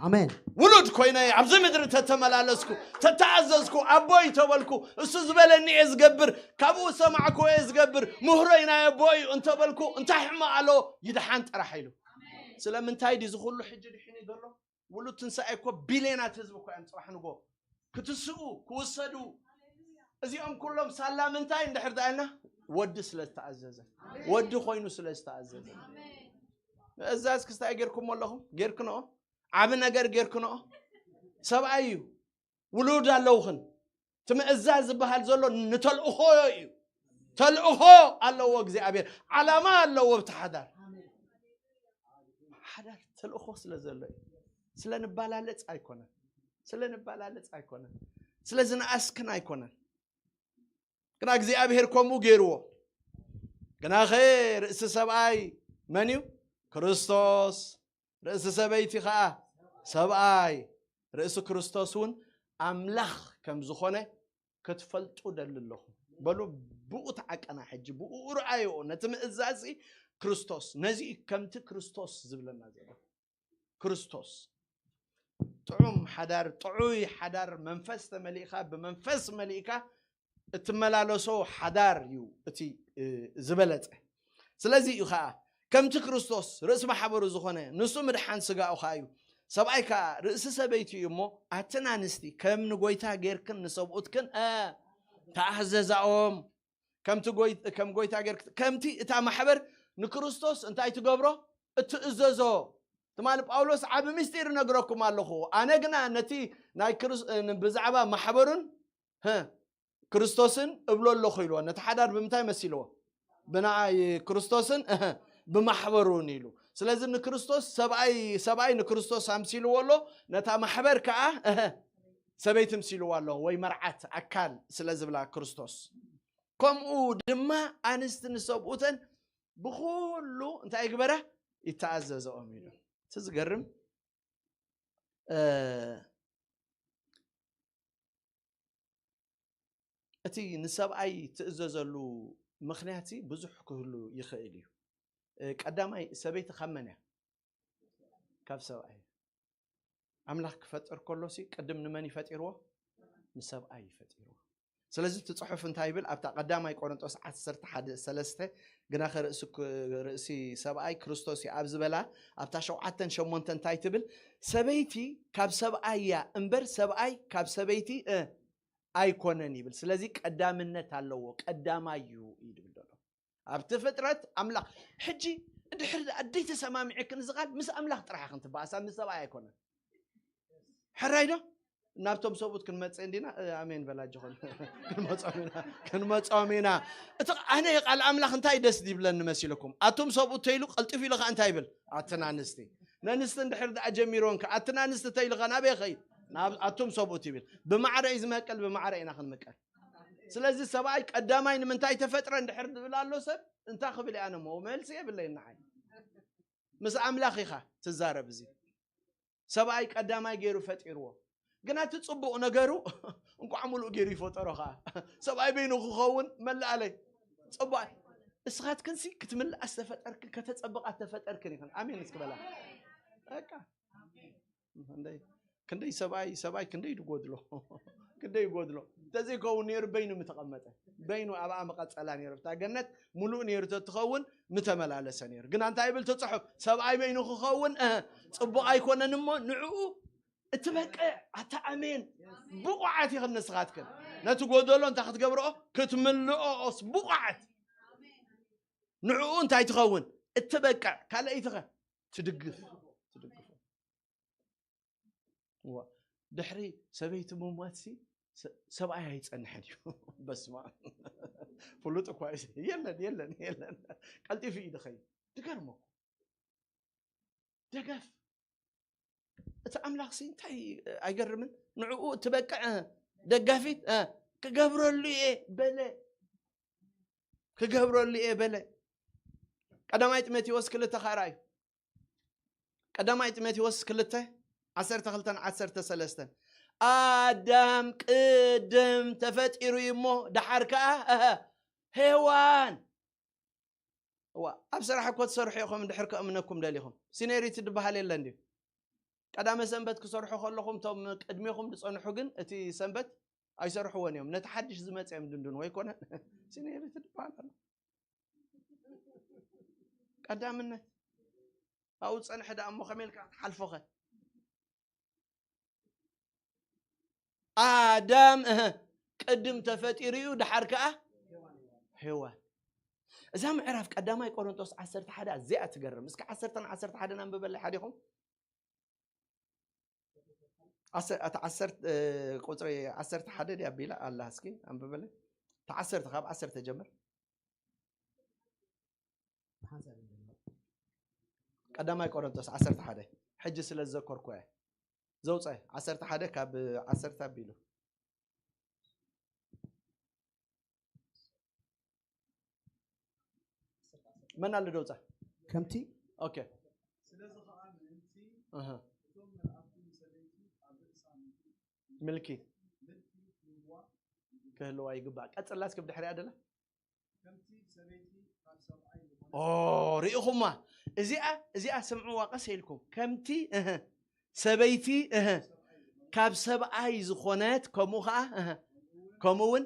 ኣሜን ውሉድ ኮይነ ኣብዚ ምድሪ ተተመላለስኩ ተተኣዘዝኩ ኣቦይ ተበልኩ እሱ ዝበለኒ እየ ዝገብር ካብኡ ሰማዕኩ እየ ዝገብር ምህሮይ ናይ ኣቦ እዩ እንተበልኩ እንታይ ሕማቕ ኣለዎ ይድሓን ጥራሕ ኢሉ ስለምንታይ ድዩ ዝኹሉ ሕጂ ድሒኑ ዘሎ ውሉድ ትንሳኤ እኮ ቢልዮናት ህዝቢ እኮ እዮም ፅባሕ ንጎ ክትስኡ ክውሰዱ እዚኦም ኩሎም ሳላ ምንታይ እንድሕር ዳኣልና ወዲ ስለ ዝተኣዘዘ ወዲ ኮይኑ ስለ ዝተኣዘዘ እዛ እስክስታይ ጌርኩም ኣለኹም ጌርክንኦ ዓብ ነገር ጌርክንኦ ሰብኣይ እዩ ውሉድ ኣለውኽን እቲ ምእዛዝ ዝበሃል ዘሎ ንተልእኾ እዩ ተልእኾ ኣለዎ እግዚኣብሔር ዓላማ ኣለዎ ብቲ ሓዳር ሓዳር ተልእኾ ስለ ዘሎ እዩ ስለ ንባላለፅ ኣይኮነን ስለ ንባላለፅ ኣይኮነን ስለ ዝነኣስክን ኣይኮነን ግና እግዚኣብሔር ከምኡ ገይርዎ ግናኸ ርእሲ ሰብኣይ መን እዩ ክርስቶስ ርእሲ ሰበይቲ ኸዓ ሰብኣይ፣ ርእሲ ክርስቶስ እውን ኣምላኽ ከም ዝኾነ ክትፈልጡ ደሊ ኣለኹ። በሉ፣ ብኡ ተዓቀና ሕጂ፣ ብኡ ርኣዮ፣ ነቲ ምእዛዝ ክርስቶስ፣ ነዚ እዩ ከምቲ ክርስቶስ ዝብለና ዘሎ። ክርስቶስ ጥዑም ሓዳር፣ ጥዑይ ሓዳር፣ መንፈስ ተመሊእካ፣ ብመንፈስ መሊእካ እትመላለሶ ሓዳር እዩ እቲ፣ እ፣ ዝበለጸ። ስለዚ እዩ ኸዓ ከምቲ ክርስቶስ ርእሲ ማሕበሩ ዝኾነ ንሱ ምድሓን ስጋኡ ኸዓ እዩ። ሰብኣይ ከኣ ርእሲ ሰበይቲ እዩ እሞ፣ ኣትን ኣንስቲ ከም ንጎይታ ጌርክን ንሰብኡትክን፣ እ፣ ተኣዘዛኦም። ከምቲ ጎይ-፣ ከም ጎይታ ጌርክ-፣ ከምቲ እታ ማሕበር ንክርስቶስ እንታይ ትገብሮ? እትእዘዞ። ትማሊ ጳውሎስ ዓቢ ምስጢር እነግረኩም ኣለኹ። ኣነ ግና ነቲ ናይ ክርስ-፣ እ፣ ብዛዕባ ማሕበሩን፣ ህ፣ ክርስቶስን እብሎ ኣለኹ ኢልዎ። ነቲ ሓዳር ብምንታይ መሲልዎ? ብንዓይ ክርስቶስን፣ እህ፣ ብማሕበሩን ኢሉ። ስለዚ ንክርስቶስ ሰብኣይ፣ ሰብኣይ ንክርስቶስ ኣምሲልዎ ኣሎ፣ ነታ ማሕበር ከኣ፣ እህ፣ ሰበይቲ ምሲልዎ ኣሎ፣ ወይ መርዓት ኣካል ስለ ዝብላ ክርስቶስ። ከምኡ ድማ ኣንስቲ ንሰብኡተን ብኹሉ እንታይ ይግበራ? ይተኣዘዘኦም ኢሉ። እቲ ዝገርም፣ እ፣ እቲ ንሰብኣይ ትእዘዘሉ ምኽንያት ብዙሕ ክህሉ ይኽእል እዩ። እ፣ ቀዳማይ ሰበይቲ ካብ መን እያ? ካብ ሰብኣይ። ኣምላኽ ክፈጥር ከሎ ሲ ቅድም ንመን ይፈጢርዎ? ንሰብኣይ ይፈጢርዎ። ስለዚ እቲ ጽሑፍ እንታይ ይብል? ኣብታ ቀዳማይ ቆሮንጦስ ዓሰርተ ሓደ ሰለስተ፣ ግናኸ ርእሲ ክ-፣ ርእሲ ሰብኣይ ክርስቶስ እዩ ኣብ ዝበላ፣ ኣብታ ሸውዓተን ሸሞንተን እንታይ ትብል? ሰበይቲ ካብ ሰብኣይ እያ እምበር ሰብኣይ ካብ ሰበይቲ፣ እ፣ ኣይኮነን ይብል። ስለዚ ቀዳምነት ኣለዎ፣ ቀዳማይ እዩ እዩ ዝብል ዘሎ። ኣብቲ ፍጥረት ኣምላኽ። ሕጂ እንድሕር ደኣ ደይተሰማሚዕክን እዚ ቃል ምስ ኣምላኽ ጥራሕ ኢኽን ትበኣሳ፣ ምስ ሰብኣይ ኣይኮነን። ሕራይ ዶ? ናብቶም ሰብኡት ክንመጽእ እንዲና፣ እ፣ ኣሜን በላ ኣጆኹም። ክንመጾም ኢና፣ ክንመጾም ኢና። እቲ ኣነ ቃል ኣምላኽ እንታይ ደስ ይብለኒ መሲልኩም? ኣቱም ሰብኡት ተይሉ ቀልጢፉ ኢሉ ኸኣ እንታይ ይብል? ኣትን ኣንስቲ። ነንስቲ እንድሕር ደኣ ጀሚርወን ከ፣ ኣትን ኣንስቲ ተይሉ ኸ ናበይ ኸይድ? ናብ ኣቱም ሰብኡት ይብል። ብማዕረ እዩ ዝመቅል፣ ብማዕረ ኢና ክንምቀል። ስለዚ ሰብኣይ ቀዳማይ ንምንታይ ተፈጥረ እንድሕር ዝብል ኣሎ ሰብ፣ እንታይ ክብል እየ ኣነ እሞ? መልሲ የብለይን ንዓይ። ምስ ኣምላኽ ኢኻ ትዛረብ። እዚ ሰብኣይ ቀዳማይ ገይሩ ፈጢርዎ። ግና እቲ ጽቡቕ ነገሩ እንቋዕ ምሉእ ገይሩ ይፈጠሮ ኸዓ። ሰብኣይ በይኑ ክኸውን መለኣለይ ጽቡቕ። እስኻትክንሲ ክትምልኣ ዝተፈጠርክን ከተጸብቓ ዝተፈጠርክን ኢኽን። ኣሜን እስኪ በላ። በቃ። ክንደይ፣ ክንደይ ሰብኣይ፣ ሰብኣይ ክንደይ ድጎድሎ። ክንደይ ይጎድሎ። እንተዘይከውን ነይሩ በይኑ ምተቐመጠ። በይኑ ኣብኣ መቐጸላ ነይሩ። እታ ገነት ምሉእ ነይሩ ተትኸውን ምተመላለሰ ነይሩ። ግና እንታይ ይብል እቲ ጽሑፍ? ሰብኣይ በይኑ ክኸውን፣ እህ፣ ጽቡቕ ኣይኮነን እሞ ንዕኡ እትበቅዕ፣ ኣታ ኣሜን። ብቑዓት ኢኽን ንስኻትክን። ነቲ ጎደሎ እንታይ ክትገብርኦ? ክትምልኦኦስ ብቑዓት። ንዕኡ እንታይ ትኸውን? እትበቅዕ። ካልኣይትኸ? ትድግፍ። ትድግፎ። እዋ፣ ድሕሪ ሰበይቲ ምሟትሲ ሰ-፣ ሰብኣይ ኣይጸንሕን እዩ። በስመ ኣብ። ፍሉጥ እኳ እዩ። የለን፣ የለን፣ የለን። ቀልጢፉ እዩ ድኸይድ። ድገርመኩም። ደገፍ። እቲ ኣምላኽሲ እንታይ ኣይገርምን? ንዕኡ እትበቅዕ ደጋፊት፣ እ፣ ክገብረሉ እየ በለ። ክገብረሉ እየ በለ። ቀዳማይ ጢሞቴዎስ ክልተ ከኣ ርኣዩ። ቀዳማይ ጢሞቴዎስ ክልተ፣ ዓሰርተ ክልተን ዓሰርተ ሰለስተን። ኣዳም ቅድም ተፈጢሩ እዩ እሞ፣ ደሓር ከኣ፣ እህ፣ ሄዋን። እዋ፣ ኣብ ስራሕ እኮ ትሰርሑ ኢኹም፣ እንድሕር ከእምነኩም ደሊኹም። ሲኒዮሪቲ ዝበሃል የለን ድዩ? ቀዳመ ሰንበት ክሰርሑ ከለኹም፣ እቶም ቅድሜኹም ዝጸንሑ ግን እቲ ሰንበት ኣይሰርሕዎን እዮም። ነቲ ሓድሽ ዝመጸ እዮም ድንድንዎ ኣይኮነን? ሲኒዮሪቲ ዝበሃል ኣሎ። ቀዳምነት። ኣብኡ ዝጸንሐ ደኣ እሞ ከመይ ኢልካ ክትሓልፎኸ? ኣዳም፣ እህ፣ ቅድም ተፈጢሩ እዩ፣ ደሓር ከኣ ሄዋን። እዛ ምዕራፍ ቀዳማይ ቆሮንቶስ ዓሰርተ ሓደ ኣዝያ ትገርም። እስኪ ዓሰርተን ዓሰርተ ሓደን ኣንብበለይ ሓዲኹም። ዓሰ-፣ እታ ዓሰርተ፣ እ፣ ቁጽሪ ዓሰርተ ሓደ ድያ ኣቢላ ኣላ? እስኪ ኣንብበለይ። እታ ዓሰርተ፣ ካብ ዓሰርተ ጀምር። ብሓንሳብ ንጀምር። ቀዳማይ ቆሮንቶስ ዓሰርተ ሓደ። ሕጂ ስለ ዝዘከርኩ እየ። ዘውፀ ዓሰርተ ሓደ ካብ ዓሰርተ ኣቢሉ። መን ኣሎ ደውፀ? ከምቲ ኦኬ። እህ። እቶም መልኣኽቲ ንሰበይቲ ኣብ ርእሳ ምልኪ ምልኪ ምልኪ ክህልዋ ይግባእ። ክህልዋ ይግባእ። ቀጽላ እስኪ ብድሕሪኣ ደላ። ከምቲ ሰበይቲ ካብ ሰብኣይ ዝኾነት ኦ፣ ርኢኹማ? እዚኣ፣ እዚኣ ስምዕዋ ቀስ ኢልኩም። ከምቲ፣ እህ፣ ሰበይቲ፣ እህ፣ ካብ ሰብኣይ ዝኾነት፣ ከምኡ ኸዓ፣ እህ፣ ከምኡ እውን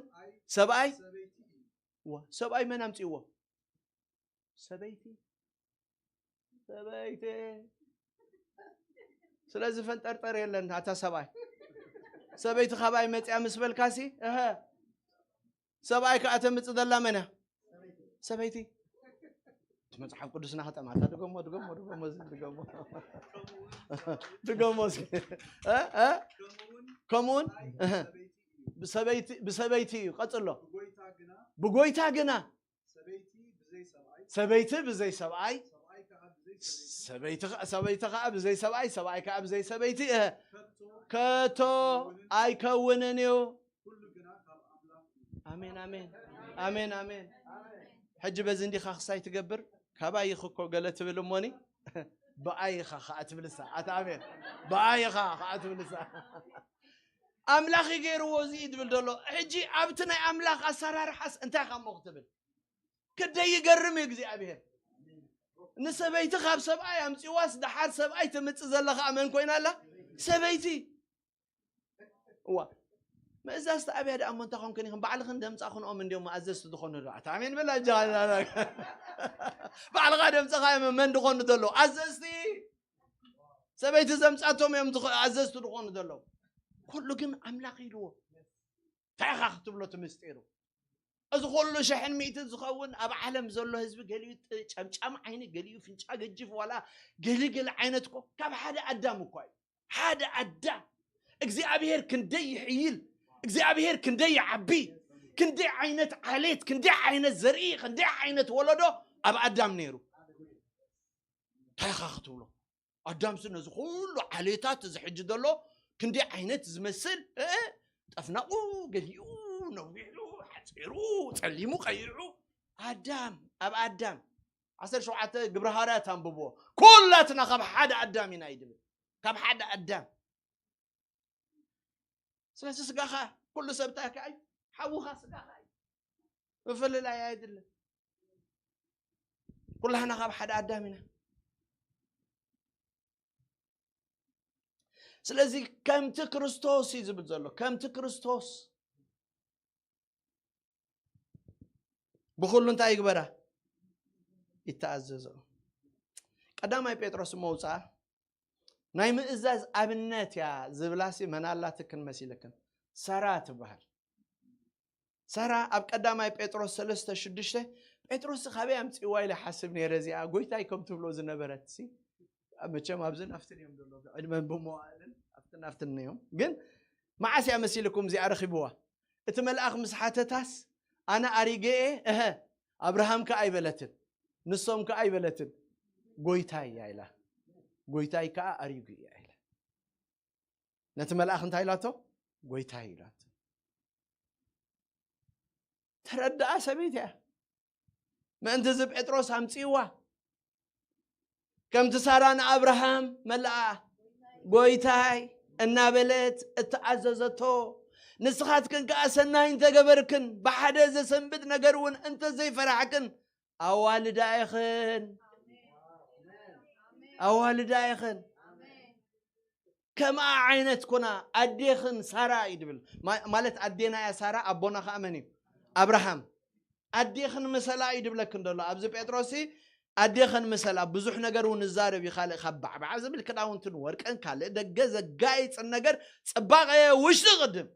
ሰብኣይ፣ ሰበይቲ እዩ። ዋ፣ ሰብኣይ መን ኣምጺእዎ? ሰበይቲ። ሰበይቲ። ስለዚ ፈንጠርጠር የለን፣ ኣታ ሰብኣይ። ሰበይቲ ካባይ መጽያ ምስ በልካሲ፣ እህ፣ ሰብኣይ ከኣ ተምጽእ ዘላ መን እያ? ሰበይቲ። እቲ መጽሓፍ ቅዱስና ከጠማታ፣ ድገሞ፣ ድገሞ፣ ድገሞ፣ እዚ ድገሞ። ድገሞ እስኪ። እ? እ? ከምኡውን እህ። ብሰበይቲ፣ ብሰበይቲ እዩ። ቀጽሎ። ብጎይታ ግና ሰበይቲ ብዘይ ሰብኣይ፣ ሰበይቲ ብዘይ ሰብኣይ፣ ሰብኣይ ከኣ ብዘይ ሰበይቲ፣ ሰበይቲ ኸ-፣ ሰበይቲ ኸኣ ብዘይ ሰብኣይ፣ ሰብኣይ ከኣ ብዘይ ሰበይቲ፣ እህ፣ ከቶ ከቶ ኣይከውንን እዩ። ኣይከውንን እዩ። ኩሉ ግና ካብ ኣምላኽ እዩ። ኣሜን፣ ኣሜን። ኣሜን፣ ኣሜን። ሕጂ በዚ እንዲኻ ክሳይ ትገብር፣ ካባይ ኢኺ እኮ ገለ ትብል እሞኒ፣ ብኣይ ኢኻ ኸኣ ትብልሳ። ኣታ ኣሜን። ብኣይ ኢኻ ኸኣ ትብልሳ። ኣምላኽ እዩ ገይርዎ እዚ እዩ ዝብል ዘሎ። ሕጂ ኣብቲ ናይ ኣምላኽ ኣሰራርሓስ እንታይ ኢኻ እሞ ክትብል? ክንደይ ይገርም እዩ እግዚኣብሔር። ንሰበይቲ ካብ ሰብኣይ ኣምጺዋስ፣ ደሓር ሰብኣይ ትምጽእ ዘለኻ መን ኮይና ኣላ? ሰበይቲ። እዋ። ምእዛዝቲ ኣብያ ደኣ እሞ እንታይ ኮንክን ኢኽን? ባዕልኽን ደምጻኽንኦም እንዲዮም ኣዘዝቲ ዝኾኑ ዶ? ኣታ ኣሜን በላ እጃ። ባዕልኻ ደምጻኻ እዮም መን ዝኾኑ ዘለዉ? ኣዘዝቲ። ሰበይቲ ዘምጻቶም እዮም ትኾ-፣ ኣዘዝቲ ዝኾኑ ዘለዉ። ኩሉ ግን ኣምላኽ ኢልዎ። እንታይ ኢኻ ክትብሎ እቲ ምስጢሩ? እዚ ኩሉ ሽሕን ሚእትን ዝኸውን ኣብ ዓለም ዘሎ ህዝቢ፣ ገሊኡ ጥ-፣ ጨምጫም ዓይኒ፣ ገሊኡ ፍንጫ ገጅፍ፣ ዋላ ገሊገሊ ዓይነት እኮ ካብ ሓደ ኣዳም እኳ እዩ። ሓደ ኣዳም እግዚኣብሔር ክንደይ ይሕይል፣ እግዚኣብሔር ክንደይ ይዓቢ፣ ክንደይ ዓይነት ዓሌት፣ ክንደይ ዓይነት ዘርኢ፣ ክንደይ ዓይነት ወለዶ ኣብ ኣዳም ነይሩ። እንታይ ኢኻ ክትብሎ? ኣዳምሲ ነዚ ኩሉ ዓሌታት እዚ ሕጂ ዘሎ ክንደይ ዓይነት ዝመስል፣ እ፣ ጠፍናቑ፣ ገሊኡ፣ ነዊሑ፣ ሓጺሩ፣ ጸሊሙ፣ ቀይሑ፣ ኣዳም፣ ኣብ ኣዳም። ዓሰርተ ሸውዓተ ግብረ ሃዋርያት ኣንብብዎ። ኩላትና ካብ ሓደ ኣዳም ኢና እዩ ዝብል። ካብ ሓደ ኣዳም። ስለዚ ስጋኻ፣ ኩሉ ሰብ እንታይ ከኣ እዩ? ሓውኻ ስጋኻ እዩ። ምፍልላይ ኣይድልን። ኩላህና ካብ ሓደ ኣዳም ኢና። ስለዚ ከምቲ ክርስቶስ እዩ ዝብል ዘሎ፣ ከምቲ ክርስቶስ ብኹሉ እንታይ ይግበራ? ይተኣዘዞ። ቀዳማይ ጴጥሮስ መውፅኣ ናይ ምእዛዝ ኣብነት እያ ዝብላሲ መን ኣላትክን መሲልክን? ሳራ ትበሃል። ሳራ ኣብ ቀዳማይ ጴጥሮስ ሰለስተ ሽዱሽተ፣ ጴጥሮስ ካበይ ኣምፅእዋ ኢለ ሓስብ ነይረ እዚኣ፣ ጎይታይ ከም ትብሎ ዝነበረት ሲ። መቸም ኣብዝን ኣብትን እዮም ዘሎ፣ ዕድመን ብመዋእልን ኣብትን ኣብትን እዮም። ግን መዓስ እያ መሲልኩም እዚኣ ረኺብዋ? እቲ መልኣኽ ምስ ሓተታስ፣ ኣነ ኣሪገ እየ፣ እሀ፣ ኣብርሃም ከኣ ኣይበለትን፣ ንሶም ከኣ ኣይበለትን፣ ጎይታይ እያ ኢላ። ጎይታይ ከኣ ኣሪጉ እያ ኢላ። ነቲ መልኣኽ እንታይ ኢላቶ? ጎይታይ ኢላቶ። ተረድኣ ሰበይቲ እያ። ምእንቲ እዚ ጴጥሮስ ኣምጽእዋ። ከምቲ ሳራ ንኣብርሃም መልኣ፣ ጎይታይ እናበለት እተኣዘዘቶ፣ ንስኻትክን ከኣ ሰናይ እንተገበርክን፣ ብሓደ ዘሰንብድ ነገር እውን እንተዘይፈራሕክን፣ ኣዋልዳ ኢኽን። ኣዋልዳ ኢኽን። ከምኣ ዓይነት ኮና ኣዴኽን ሳራ እዩ ድብል። ማ-፣ ማለት ኣዴና እያ ሳራ፣ ኣቦና ኸኣ መን እዩ? ኣብርሃም። ኣዴኽን ምሰላ እዩ ድብለክን ዘሎ። ኣብዚ ጴጥሮስ ኣዴኽን ምሰላ፣ ብዙሕ ነገር እውን ንዛረብ እዩ። ካልእ ካብ ባዕባዕ ዝብል ክዳውንትን ወርቅን ካልእ ደገ ዘጋይጽን ነገር፣ ጽባቐ ውሽጢ ቅድም።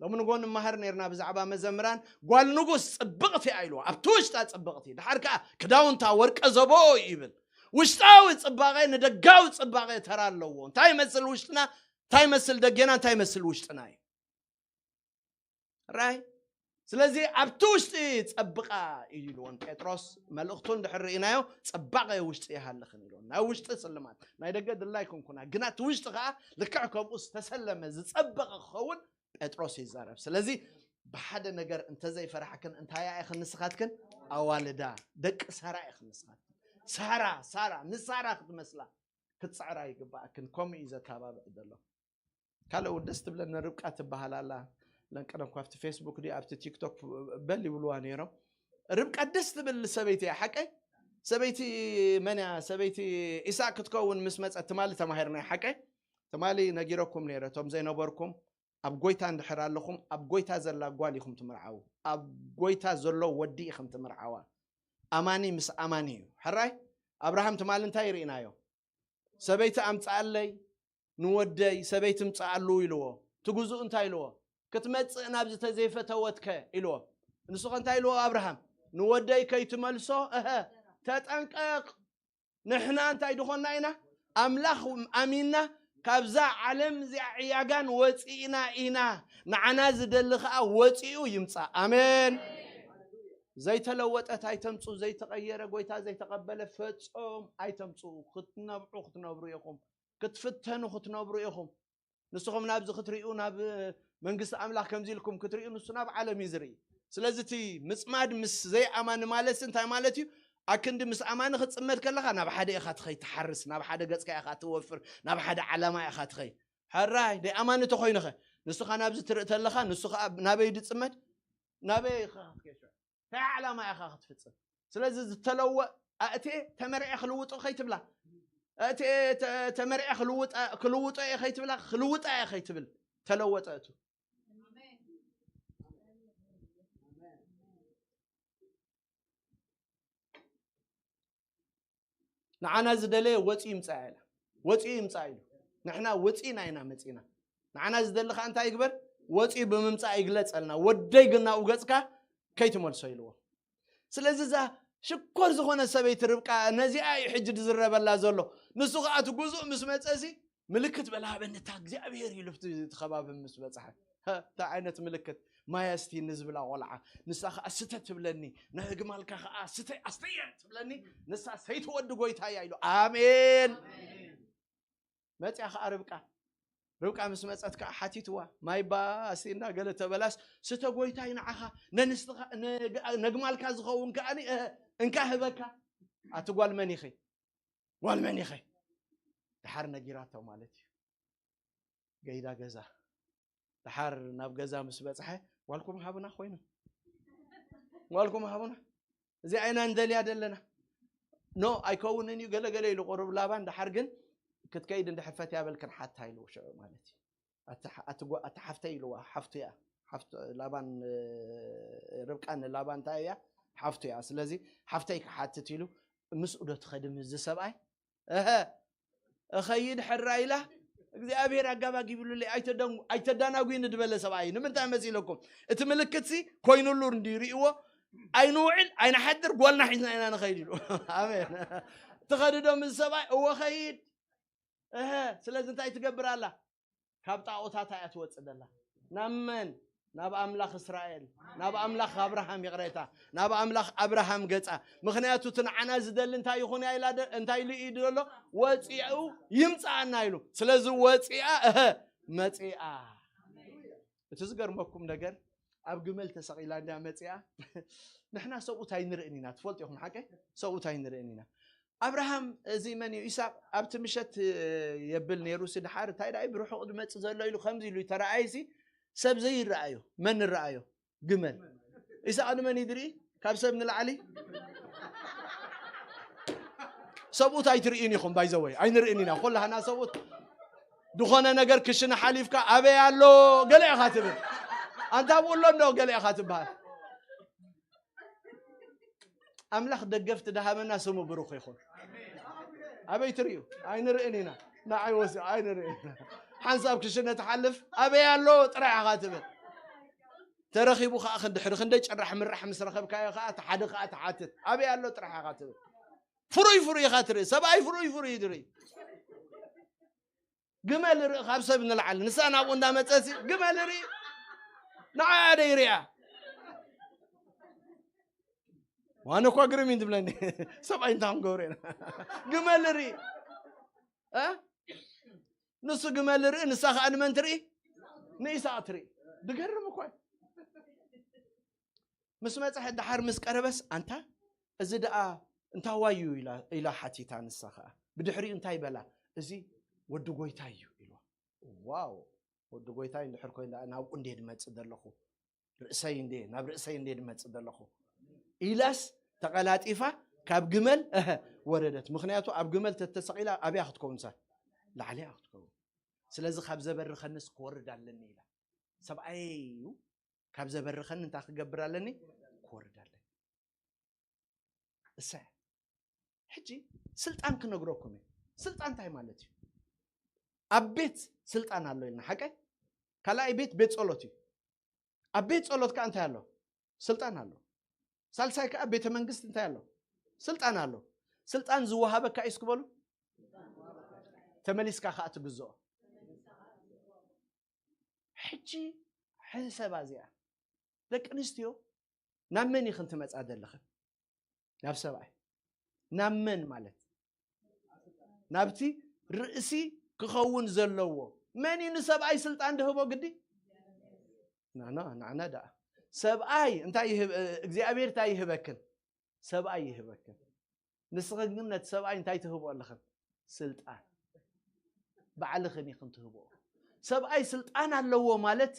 ሎሚ ንጎ ንመሃር ነርና ብዛዕባ መዘምራን። ጓል ንጉስ ጽብቕቲ እያ ኢልዋ፣ ኣብቲ ውሽጣ ጽብቕቲ። ድሓር ከኣ ክዳውንታ ወርቀ ዘቦ እዩ ይብል። ውሽጣዊ ጽባቐ ንደጋዊ ጽባቐ ተራ ኣለዎ። እንታይ ይመስል ውሽጥና፣ እንታይ ይመስል ደጌና፣ እንታይ ይመስል ውሽጥና እዩ። ራይ። ስለዚ ኣብቲ ውሽጢ ጸብቓ እዩ ኢልዎን ጴጥሮስ። መልእኽቱ እንድሕር ርኢናዮ፣ ጽባቐ ውሽጢ ይሃልኽን ኢልዎን። ናይ ውሽጢ ስልማት፣ ናይ ደገ ድላይ ኩንኩና፣ ግና እቲ ውሽጢ ከኣ ልክዕ ከምኡ ዝተሰለመ ዝጸበቐ ክኸውን ጴጥሮስ ይዛረብ። ስለዚ ብሓደ ነገር እንተዘይፈራሕክን፣ እንታይ ኢኽን ንስኻትክን? ኣዋልዳ፣ ደቂ ሳራ ኢኽን ንስኻትክን። ሳራ፣ ሳራ፣ ንሳራ ክትመስላ። ክትፅዕራ ይግባኣክን። ከምኡ እዩ ዘተባብዕ ዘሎ። ካልእ እውን ደስ ትብለኒ ርብቃ ትበሃል ኣላ። ለንቀደም ካብቲ ፌስቡክ ድዩ ኣብቲ ቲክቶክ በል ይብልዋ ነይሮም። ርብቃ ደስ ትብል ሰበይቲ እያ። ሓቀይ ሰበይቲ መን እያ? ሰበይቲ ኢሳቅ ክትከውን ምስ መፀት ትማሊ ተማሂርና እያ። ሓቀይ ትማሊ ነጊረኩም ነይረ። እቶም ዘይነበርኩም ኣብ ጎይታ እንድሕር ኣለኹም፣ ኣብ ጎይታ ዘላ ጓል ኢኹም ትምርዓዉ። ኣብ ጎይታ ዘሎ ወዲ ኢኹም ትምርዓዋ። ኣማኒ ምስ ኣማኒ እዩ። ሕራይ ኣብርሃም ትማሊ እንታይ ርኢናዮ? ሰበይቲ ኣምፅኣለይ፣ ንወደይ ሰበይቲ ምፅኣሉ ኢልዎ። ትጉዝኡ እንታይ ኢልዎ? ክትመፅእ ናብዚ ተዘይፈተወትከ ኢልዎ። ንሱ ኸ እንታይ ኢልዎ ኣብርሃም? ንወደይ ከይትመልሶ፣ እሀ፣ ተጠንቀቕ። ንሕና እንታይ ድኾና ኢና? ኣምላኽ ኣሚንና ካብዛ ዓለም እዚኣ ዕያጋን ወፂእና ኢና። ንዓና ዝደሊ ኸዓ ወፂኡ ይምፃእ። ኣሜን። ዘይተለወጠት ኣይተምፁ፣ ዘይተቐየረ ጎይታ ዘይተቐበለ ፈጾም ኣይተምፁ። ክትነብዑ ክትነብሩ ኢኹም፣ ክትፍተኑ ክትነብሩ ኢኹም። ንስኹም ናብዚ ክትሪኡ፣ ናብ መንግስቲ ኣምላኽ ከምዚ ኢልኩም ክትሪኡ፣ ንሱ ናብ ዓለም እዩ ዝርኢ። ስለዚ እቲ ምፅማድ ምስ ዘይኣማኒ ማለት እንታይ ማለት እዩ? ኣክንዲ ምስ ኣማኒ ክትፅመድ ከለኻ ናብ ሓደ ኢኻ ትኸይ ትሓርስ፣ ናብ ሓደ ገፅካ ኢኻ ትወፍር፣ ናብ ሓደ ዓላማ ኢኻ ትኸይ። ሕራይ ደይ ኣማኒ ተኾይኑኸ ንስኻ ናብዚ ትርኢ ተለኻ ንሱ ኸዓ ናበይ ድፅመድ? ናበይ ኢኻ ክትከይድ? እንታይ ዓላማ ኢኻ ክትፍፅም? ስለዚ ዝተለወ ኣእትየ ተመርዐ ክልውጦ ከይትብላ፣ እትየ ተ- ተመርዐ ክልውጣ- ክልውጦ እየ ከይትብላ፣ ክልውጣ እየ ከይትብል ተለወጠ እቱ። ንዓና ዝደለየ ወፂኡ ይምፃእ ኢላ። ወፂኡ ይምፃእ ኢሉ። ንሕና ወፂእና ኢና መፂና። ንዓና ዝደሊ ከዓ እንታይ ይግበር? ወፂኡ ብምምፃእ ይግለፀልና። ወደይ ግናኡ ገፅካ ከይትመልሶ ኢልዎ። ስለዚ እዛ ሽኮር ዝኾነ ሰበይቲ ርብቃ ነዚኣ እዩ ሕጂ ዝዝረበላ ዘሎ። ንሱ ከዓ እቲ ጉዙእ ምስ መፀሲ ምልክት በላ ሃበኒ እታ እግዚኣብሔር ኢሉ እቲ ከባቢ ምስ በፅሐ። እንታይ ዓይነት ምልክት? ማይ ኣስትይኒ ዝብላ ቆልዓ። ንሳ ከዓ ስተ ትብለኒ፣ ንግማልካ ከዓ ስተ ኣስተየን ትብለኒ፣ ንሳ ሰይቲ ወዲ ጎይታ እያ ኢሉ። ኣሜን። መፅያ ከዓ ርብቃ። ርብቃ ምስ መፀት ከዓ ሓቲትዋ፣ ማይ ባ ኣስትይና ገለ ተበላስ፣ ስተ ጎይታይ ንዓኻ፣ ነንስትኻ፣ ነግ- ነግማልካ ዝኸውን ከዓኒ፣ እ፣ እንካ ህበካ። ኣቲ ጓል መን ኢኺ? ጓል መን ኢኺ? ድሓር ነጊራቶ ማለት እዩ። ገይዳ ገዛ። ድሓር ናብ ገዛ ምስ በፅሐ፣ ጓልኩም ሃቡና ኮይኑ። ጓልኩም ሃቡና። እዚ ኣይና እንደልያ ዘለና። ኖ፣ ኣይከውንን እዩ፣ ገለ ገለ ኢሉ ቁሩብ ላባን። ድሓር ግን ክትከይድ እንድሕር ፈትያ በል ክንሓታ ኢሉ ሽዑ ማለት እዩ። ኣቲ ሓ- ኣቲ ጓ- ኣቲ ሓፍተይ ኢልዋ፣ ሓፍቱ እያ። ሓፍቱ ላባን፣ እ፣ ርብቃ ንላባን እንታይ እያ? ሓፍቱ እያ። ስለዚ ሓፍተይ ክሓትት ኢሉ ምስኡ ዶ ትኸዲ ምስዚ ሰብኣይ? እሀ፣ እኸይድ ሕራ ኢላ እግዚኣብሔር ኣጋባጊብሉለይ ኣይተደንጉ- ኣይተዳናጉይኒ ዝበለ ሰብኣይ ንምንታይ መሲለኩም? እቲ ምልክትሲ ኮይኑሉ እንዲ ርእይዎ ኣይንውዕል ኣይንሓድር ጓልና ሒዝና ኢና ንኸይድ ኢሉ። ኣሜን። ትኸድዶ ምስ ሰብኣይ እወ ኸይድ። እሀ፣ ስለዚ እንታይ ትገብር ኣላ? ካብ ጣዖታት እያ ትወፅእ ዘላ። ናብ መን? ናብ ኣምላኽ እስራኤል፣ ናብ ኣምላኽ ኣብርሃም፣ ይቕሬታ፣ ናብ ኣምላኽ ኣብርሃም ገፃ። ምኽንያቱ እቲ ንዓና ዝደሊ እንታይ ይኹን እያ ኢላ ደ- እንታይ ኢሉ እዩ ዘሎ? ወፂኡ ይምፅኣና ኢሉ። ስለዚ ወፂኣ፣ እሀ፣ መፂኣ። እቲ ዝገርመኩም ነገር ኣብ ግመል ተሰቒላ እንድያ መፂኣ። ንሕና ሰብኡት ኣይንርእን ኢና፣ ትፈልጡ ኢኹም ሓቀይ? ሰብኡት ኣይንርእን ኢና። ኣብርሃም እዚ መን እዩ? ኢሳቅ ኣብቲ ምሸት የብል ነይሩ። ሲ ድሓር እንታይ ደኣ ብርሑቕ ዝመጽእ ዘሎ ኢሉ ከምዚ ኢሉ ተረኣይሲ ሰብ ዘይረኣዮ መን ንረኣዮ? ግመል። ኢሳቅ ንመን እዩ ዝርኢ? ካብ ሰብ ንላዕሊ ሰብኡት ኣይትርእዩን ኢኹም። ባይዘወይ ኣይንርእን ኢና ኮላህና ሰብኡት። ዝኾነ ነገር ክሽነ ሓሊፍካ ኣበይ ኣሎ ገለ ኢኻ ትብል። ኣንታ ኣብኡ ኣሎ እንዶ ገለ ኢኻ ትበሃል። ኣምላኽ ደገፍቲ ድሃበና ስሙ ብሩኽ ይኹን። ኣበይ ትርእዩ? ኣይንርእን ኢና። ንዓይ ወሲ ኣይንርእን ኢና። ሓንሳብ ክሽነ ትሓልፍ ኣበይ ኣሎ ጥራይ ኢኻ ትብል። ተረኺቡ ኸዓ ክንድሕሪ ክንደይ ጭራሕ ምራሕ ምስ ረኸብካዮ ኸዓ እቲ ሓደ ኸዓ ትሓትት ኣበይ ኣሎ ጥራሕ ኢኻ ትብል። ፍሩይ ፍሩይ ኢኻ ትርኢ። ሰብኣይ ፍሩይ ፍሩይ እዩ ዝርኢ። ግመል ርኢ ካብ ሰብ ንላዕሊ ንሳ ናብኡ እንዳመፀሲ ግመል ርኢ ንዓደ ይሪኣ። ዋነ እኳ ግርም እዩ ትብለኒ። ሰብኣይ እንታይ ክንገብሮ ኢና? ግመል ርኢ እ ንሱ ግመል ርኢ ንሳ ከዓ ንመን ትርኢ? ንኢሳቅ ትርኢ። ድገርም እኳ እዩ። ምስ መፅሐ ደሓር ምስ ቀረበስ ኣንታ እዚ ደኣ እንታዋይ እዩ ኢላ ሓቲታ። ንሳ ከዓ ብድሕሪኡ እንታይ በላ? እዚ ወዲ ጎይታ እዩ ኢልዋ። ዋው፣ ወዲ ጎይታ እንድሕር ኮይኑ ደኣ ናብኡ እንዴ ድመጽእ ዘለኹ፣ ርእሰይ እንዴ፣ ናብ ርእሰይ እንዴ ድመጽእ ዘለኹ ኢላስ፣ ተቐላጢፋ ካብ ግመል፣ እህ፣ ወረደት። ምኽንያቱ ኣብ ግመል ተተሰቒላ ኣብያ ክትከውን፣ ሳ ላዕሊያ ክትከውን። ስለዚ ካብ ዘበርኸንስ ክወርድ ኣለኒ ኢላ። ሰብኣየይ እዩ፣ ካብ ዘበርኸኒ እንታይ ክገብር ኣለኒ? ክወርድ ኣለኒ። እሰ ሕጂ ስልጣን ክነግረኩም እየ። ስልጣን እንታይ ማለት እዩ? ኣብ ቤት ስልጣን ኣሎ ኢልና፣ ሓቀይ? ካልኣይ ቤት ቤት ጸሎት እዩ። ኣብ ቤት ጸሎት ከኣ እንታይ ኣሎ? ስልጣን ኣሎ። ሳልሳይ ከኣ ቤተ መንግስት እንታይ ኣሎ? ስልጣን ኣሎ። ስልጣን ዝወሃበካ እዩ እስኪ በሉ። ተመሊስካ ከኣ ትግዝኦ። ሕጂ ሕሰባ እዚኣ፣ ደቂ ኣንስትዮ፣ ናብ መን ኢኽን ትመጻ ዘለኽን? ናብ ሰብኣይ። ናብ መን ማለት? ናብቲ ርእሲ ክኸውን ዘለዎ። መን እዩ ንሰብኣይ ስልጣን ድህቦ ግዲ? ናና፣ ናና ደኣ። ሰብኣይ እንታይ ይህብ-፣ እግዚኣብሔር እንታይ ይህበክን? ሰብኣይ ይህበክን። ንስኽን ግን ነቲ ሰብኣይ እንታይ ትህብኦ ኣለኽን? ስልጣን። ባዕልኽን ኢኽን ትህብኦ። ሰብኣይ ስልጣን ኣለዎ ማለት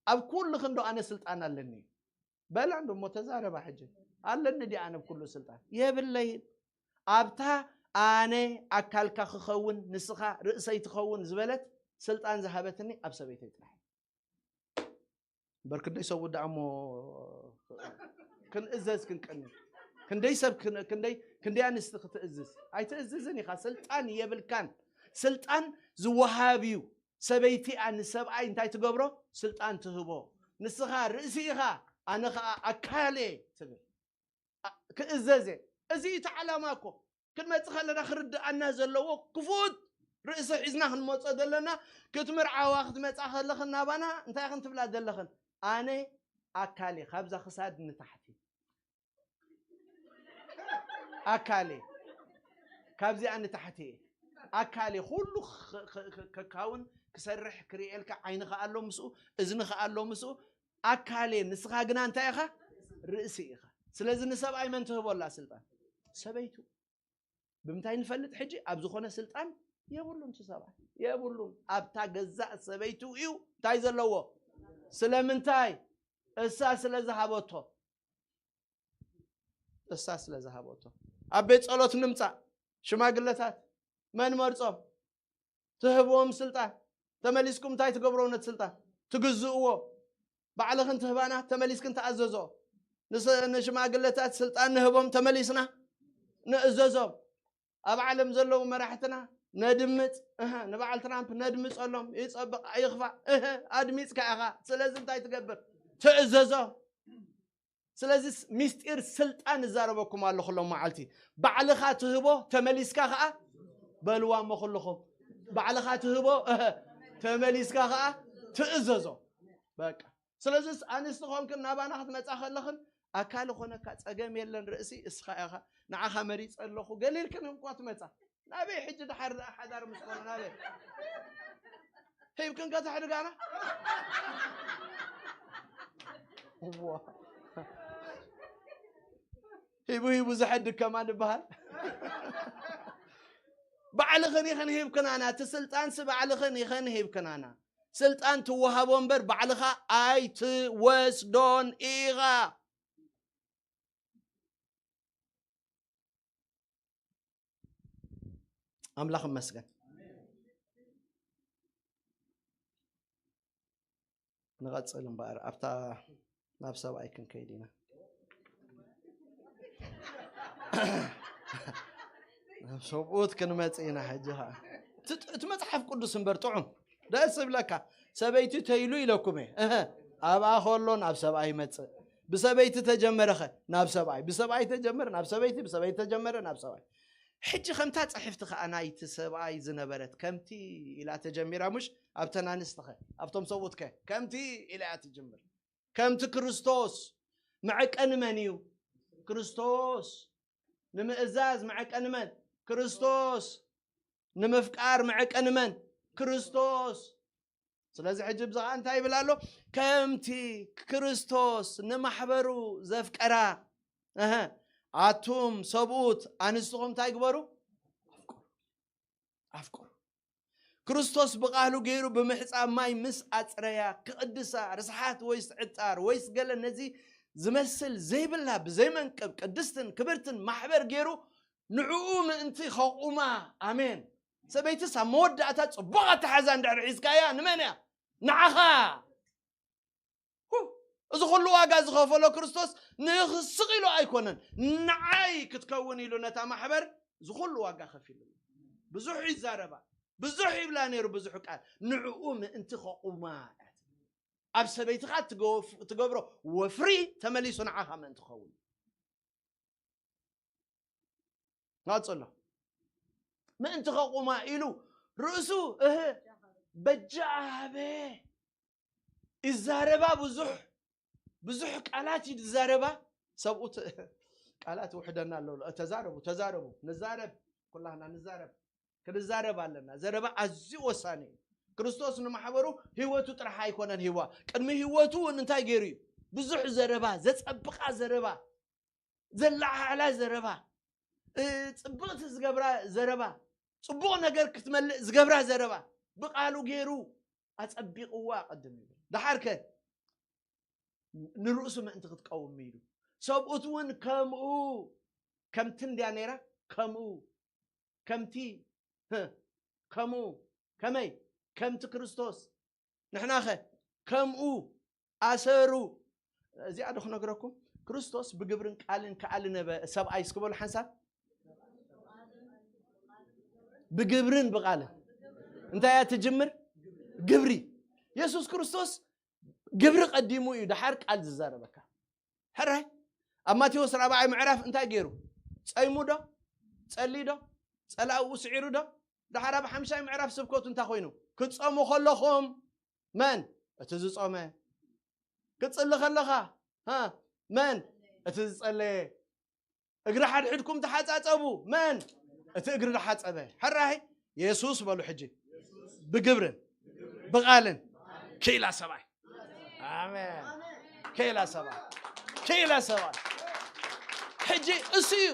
ኣብ ኩልኽን ዶ ኣነ ስልጣን ኣለኒ እዩ? በላ እንዶ እሞ ተዛረባ ሕጂ። ኣለኒ ድየ ኣነ ኣብ ኩሉ ስልጣን? የብለይን። ኣብታ ኣነ ኣካልካ ክኸውን፣ ንስኻ ርእሰይ ትኸውን ዝበለት ስልጣን ዝሃበትኒ ኣብ ሰበይተይ ጥራሕ። እምበር ክንደይ ሰብኡት ደኣ እሞ ክንእዘዝ ክንቀኒ። ክንደይ ሰብ ክን-፣ ክንደይ፣ ክንደይ ኣንስቲ ክትእዝዝ? ኣይትእዝዝን ኢኻ። ስልጣን የብልካን። ስልጣን ዝወሃብ እዩ። ሰበይቲ እያ ንሰብኣይ እንታይ ትገብሮ? ስልጣን ትህቦ። ንስኻ ርእሲ ኢኻ፣ ኣነ ኸኣ ኣካል እየ ትብል። ኣ-፣ ክእዘዝ እየ። እዚ እቲ ዓላማ እኮ። ክንመጽእ ከለና ክርድኣና ዘለዎ ክፉት ርእሲ ሒዝና ክንመጾ ዘለና። ክትምርዓዋ ክትመጻ ከለኽን ናባና እንታይ ኢኽን ትብላ ዘለኽን? ኣነ ኣካል እየ፣ ካብዛ ክሳድ ንታሕቲ። ኣካል እየ፣ ካብዚኣ ንታሕቲ እየ። ኣካል እየ፣ ኩሉ ክ-፣ ክ-፣ ክ-፣ ከካውን ክሰርሕ ክርእየልካ ዓይኒ ከኣ ኣሎ ምስኡ፣ እዝኒ ከኣ ኣሎ ምስኡ። ኣካል እየ፣ ንስኻ ግና እንታይ ኢኻ? ርእሲ ኢኻ። ስለዚ ንሰብኣይ መን ትህቦ ኣላ ስልጣን? ሰበይቱ። ብምንታይ ንፈልጥ ሕጂ? ኣብ ዝኾነ ስልጣን የብሉን፣ እቲ ሰብኣይ የብሉን። ኣብታ ገዛእ ሰበይቱ እዩ እንታይ ዘለዎ? ስለምንታይ? እሳ ስለ ዝሃበቶ። እሳ ስለ ዝሃበቶ። ኣብ ቤት ጸሎት ንምጻእ ሽማግለታት መን መርጾም? ትህብዎም ስልጣን። ተመሊስኩም እንታይ ትገብርዎ ነቲ ስልጣን? ትግዝእዎ። ባዕልኽን ትህባና፣ ተመሊስክን ትኣዘዝኦ። ንስ-፣ ንሽማግለታት ስልጣን ንህቦም፣ ተመሊስና ንእዘዞም። ኣብ ዓለም ዘለዉ መራሕትና ነድምጽ፣ እህ፣ ንበዓል ትራምፕ ነድምጸሎም፣ ይጸብቕ ኣይኽፋእ፣ እህ፣ ኣድሚጽካ ኢኻ። ስለዚ እንታይ ትገብር? ትእዘዞም። ስለዚ ስ-፣ ምስጢር ስልጣን እዛረበኩም ኣለኹ ሎም መዓልቲ። ባዕልኻ ትህቦ፣ ተመሊስካ ኸኣ በልዋ እሞ ኩልኹም። ባዕልኻ ትህቦ፣ እህ፣ ተመሊስካ ኸኣ ትእዘዞ። በቃ። ስለዚስ ኣንስቲ ኾንክን ናባና ክትመጻ ከለኽን ኣካል ኾነካ ጸገም የለን፣ ርእሲ እስኻ ኢኻ። ንዓኻ መሪጸ ኣለኹ ገሊልክን እኳ ትመጻ። ናበይ ሕጂ ድሓር ደኣ ሓዳር ምስ ኮነ ናበይ? ሂብክን ከተሕድጋና? ዋ። ሂቡ ሂቡ ዘሐድግ ከማን ይበሃል። ባዕልኽን ኢኽን ሂብክናና፣ እቲ ስልጣንሲ ባዕልኽን ኢኽን ሂብክናና። ስልጣን ትወሃቦ እምበር ባዕልኻ ኣይትወስዶን ኢኻ። ኣምላኽ ይመስገን። ንቐጽል እምበኣር፣ ኣብታ ናብ ሰብኣይ ክንከይድ ኢና። ናብ ሰብኡት ክንመጽእ ኢና ሕጂ ኸዓ። እቲ፣ እቲ መጽሓፍ ቅዱስ እምበር ጥዑም ደስ ዝብለካ። ሰበይቲ ተይሉ ኢለኩም እየ። እህ፣ ኣብኣ ከሎ ናብ ሰብኣይ ይመጽእ። ብሰበይቲ ተጀመረኸ ናብ ሰብኣይ፣ ብሰብኣይ ተጀመረ ናብ ሰበይቲ፣ ብሰበይቲ ተጀመረ ናብ ሰብኣይ። ሕጂ ከምታ ጽሕፍቲ ከኣ ናይቲ ሰብኣይ ዝነበረት ከምቲ ኢላ ተጀሚራ፣ ምሽ ኣብተን ኣንስትኸ፣ ኣብቶም ሰብኡትከ ከምቲ ኢላ እያ ትጅምር። ከምቲ ክርስቶስ መዐቀኒ መን እዩ? ክርስቶስ። ንምእዛዝ መዐቀኒ መን? ክርስቶስ። ንምፍቃር መዐቀኒ መን? ክርስቶስ። ስለዚ ሕጂ ብዛዕባ እንታይ ይብል ኣሎ? ከምቲ ክርስቶስ ንማሕበሩ ዘፍቀራ፣ እህ፣ ኣቱም ሰብኡት ኣንስትኹም እንታይ ግበሩ? ኣፍቅሩ። ኣፍቅሩ። ክርስቶስ ብቓሉ ገይሩ ብምሕጻብ ማይ ምስ ኣጽረያ፣ ክቕድሳ ርስሓት ወይስ ዕጣር ወይስ ገለ ነዚ ዝመስል ዘይብላ ብዘይመንቅብ ቅድስትን ክብርትን ማሕበር ገይሩ ንዕኡ ምእንቲ ከቑማ። ኣሜን። ሰበይትስ ኣብ መወዳእታ ጽቡቕ ኣተሓዛ እንድሕር ሒዝካያ ንመን እያ? ንዓኻ። ሁ! እዚ ኩሉ ዋጋ ዝኸፈሎ ክርስቶስ ንኽስቕ ኢሉ ኣይኮነን፣ ንዓይ ክትከውን ኢሉ ነታ ማሕበር እዚ ኩሉ ዋጋ ከፊሉ። ብዙሕ ይዛረባ፣ ብዙሕ ይብላ ነይሩ፣ ብዙሕ ቃል። ንዕኡ ምእንቲ ከቑማ እያ። ኣብ ሰበይትኻ ትገፍ-፣ ትገብሮ ወፍሪ ተመሊሱ ንዓኻ ምእንቲ ኸውን። ናጽሎ። ምእንቲ ከቑማ ኢሉ ርእሱ፣ እህ፣ በጃ ሃበ። ይዛረባ ብዙሕ፣ ብዙሕ ቃላት ይዛረባ። ሰብኡት ቃላት ውሕደና ኣሎ። ተዛረቡ፣ ተዛረቡ፣ ንዛረብ፣ ኩላህና ንዛረብ። ክንዛረብ ኣለና። ዘረባ ኣዝዩ ወሳኒ እዩ። ክርስቶስ ንማሕበሩ ህይወቱ ጥራሕ ኣይኮነን ሂዋ። ቅድሚ ህይወቱ እውን እንታይ ገይሩ እዩ? ብዙሕ ዘረባ፣ ዘጸብቓ ዘረባ፣ ዘለዓዕላ ዘረባ፣ እ፣ ጽብቕቲ ዝገብራ ዘረባ፣ ጽቡቕ ነገር ክትመልእ ዝገብራ ዘረባ፣ ብቓሉ ገይሩ ኣጸቢቕዋ ቅድም ይብል። ደሓርከ ንርእሱ ምእንቲ ክትቀውም ኢሉ። ሰብኡት እውን ከምኡ፣ ከምቲ እንድያ ነይራ፣ ከምኡ፣ ከምቲ፣ ህ፣ ከምኡ፣ ከመይ? ከምቲ ክርስቶስ። ንሕናኸ? ከምኡ፣ ኣሰሩ። እዚኣ ዶ ክነግረኩም? ክርስቶስ ብግብርን ቃልን ከኣሊ ነበ-፣ ሰብኣይ እስኪ በሉ ሓንሳብ። ብግብርን ብቃልን። እንታይ እያ ትጅምር? ግብሪ። የሱስ ክርስቶስ ግብሪ ቀዲሙ እዩ፣ ደሓር ቃል ዝዛረበካ። ሕራይ፣ ኣብ ማቴዎስ ራብዓይ ምዕራፍ እንታይ ገይሩ? ጸይሙ ዶ? ጸልዩ ዶ? ጸላእኡ ስዒሩ ዶ? ደሓር ኣብ ሓምሻይ ምዕራፍ ስብከቱ እንታይ ኮይኑ? ክትጸሙ ከለኹም መን? እቲ ዝጾመ። ክትጽሊ ከለኻ፣ ሃ፣ መን? እቲ ዝጸለየ። እግሪ ሓድሕድኩም ተሓጻጸቡ። መን? እቲ እግሪ ዝሓጸበ። ሕራይ፣ የሱስ በሉ ሕጂ። ብግብርን ብቓልን ክኢላ ሰብኣይ። ኣሜን። ክኢላ ሰብኣይ። ክኢላ ሰብኣይ። ሕጂ እሱ እዩ፣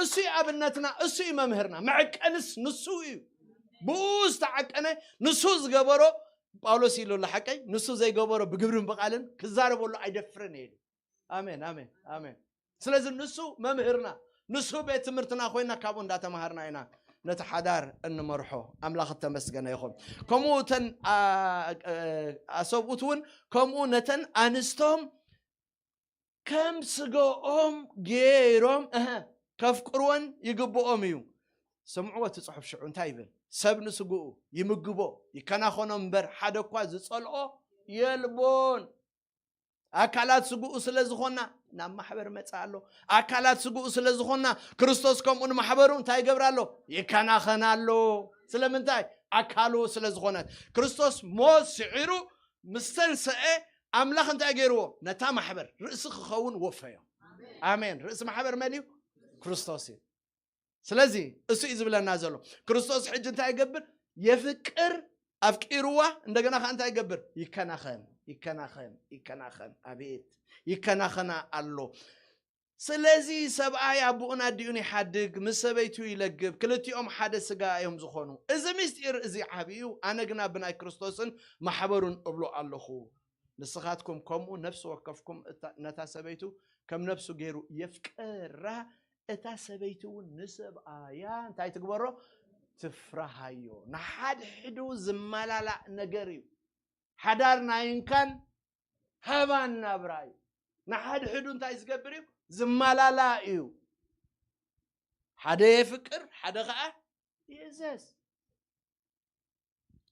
እሱ እዩ ኣብነትና፣ እሱ እዩ መምህርና። መዐቀንስ ንሱ እዩ። ብኡ ዝተዓቀነ፣ ንሱ ዝገበሮ፣ ጳውሎስ ኢሉ ኣሎ ሓቀይ፣ ንሱ ዘይገበሮ ብግብርን ብቓልን ክዛረበሉ ኣይደፍርን እዩ ኢሉ። ኣሜን፣ ኣሜን፣ ኣሜን። ስለዚ ንሱ መምህርና፣ ንሱ ቤት ትምህርትና ኮይና ካብኡ እንዳተማሃርና ኢና ነቲ ሓዳር እንመርሖ። ኣምላኽ እተመስገነ ይኹን። ከምኡ እተን፣ ኣ፣ እ፣ ኣሰብኡት እውን ከምኡ ነተን ኣንስቶም ከም ስጋኦም ገይሮም፣ እህ፣ ከፍቅርወን ይግብኦም እዩ። ስምዕዎ እቲ ጽሑፍ ሽዑ እንታይ ይብል? ሰብ ንስግኡ ይምግቦ፣ ይከናኸኖ እምበር ሓደ እኳ ዝጸልኦ የልቦን። ኣካላት ስግኡ ስለ ዝኾና ናብ ማሕበር መጻ ኣሎ። ኣካላት ስግኡ ስለ ዝኾና ክርስቶስ ከምኡ ንማሕበሩ እንታይ ይገብር ኣሎ? ይከናኸን ኣሎ። ስለምንታይ? ኣካሉ ስለ ዝኾነት። ክርስቶስ ሞት ስዒሩ ምስ ተንሰኤ ኣምላኽ እንታይ ገይርዎ? ነታ ማሕበር ርእሲ ክኸውን ወፈዮ። ኣሜን። ርእሲ ማሕበር መን እዩ? ክርስቶስ እዩ። ስለዚ እሱ እዩ ዝብለና ዘሎ። ክርስቶስ ሕጂ እንታይ ይገብር? የፍቅር፣ ኣፍቂርዋ፣ እንደገና ከኣ እንታይ ይገብር? ይከናኸን፣ ይከናኸን፣ ይከናኸን። ኣቤት፣ ይከናኸና ኣሎ። ስለዚ ሰብኣይ ኣቦኡን ኣዲኡን ይሓድግ፣ ምስ ሰበይቱ ይለግብ፣ ክልቲኦም ሓደ ስጋ እዮም ዝኾኑ። እዚ ምስጢር እዚ ዓቢ እዩ፣ ኣነ ግና ብናይ ክርስቶስን ማሕበሩን እብሎ ኣለኹ። ንስኻትኩም ከምኡ ነፍሲ ወከፍኩም እታ፣ ነታ ሰበይቱ ከም ነፍሱ ገይሩ የፍቅራ፣ እታ ሰበይቲ እውን ንሰብኣያ እንታይ ትግበሮ? ትፍራሃዮ። ንሓድሕዱ ዝመላላእ ነገር እዩ። ሓዳር ናይ እንካን ሃባን ናብራ እዩ። ንሓድሕዱ እንታይ ዝገብር እዩ? ዝመላላእ እዩ። ሓደ የፍቅር፣ ሓደ ኸዓ ይእዘዝ።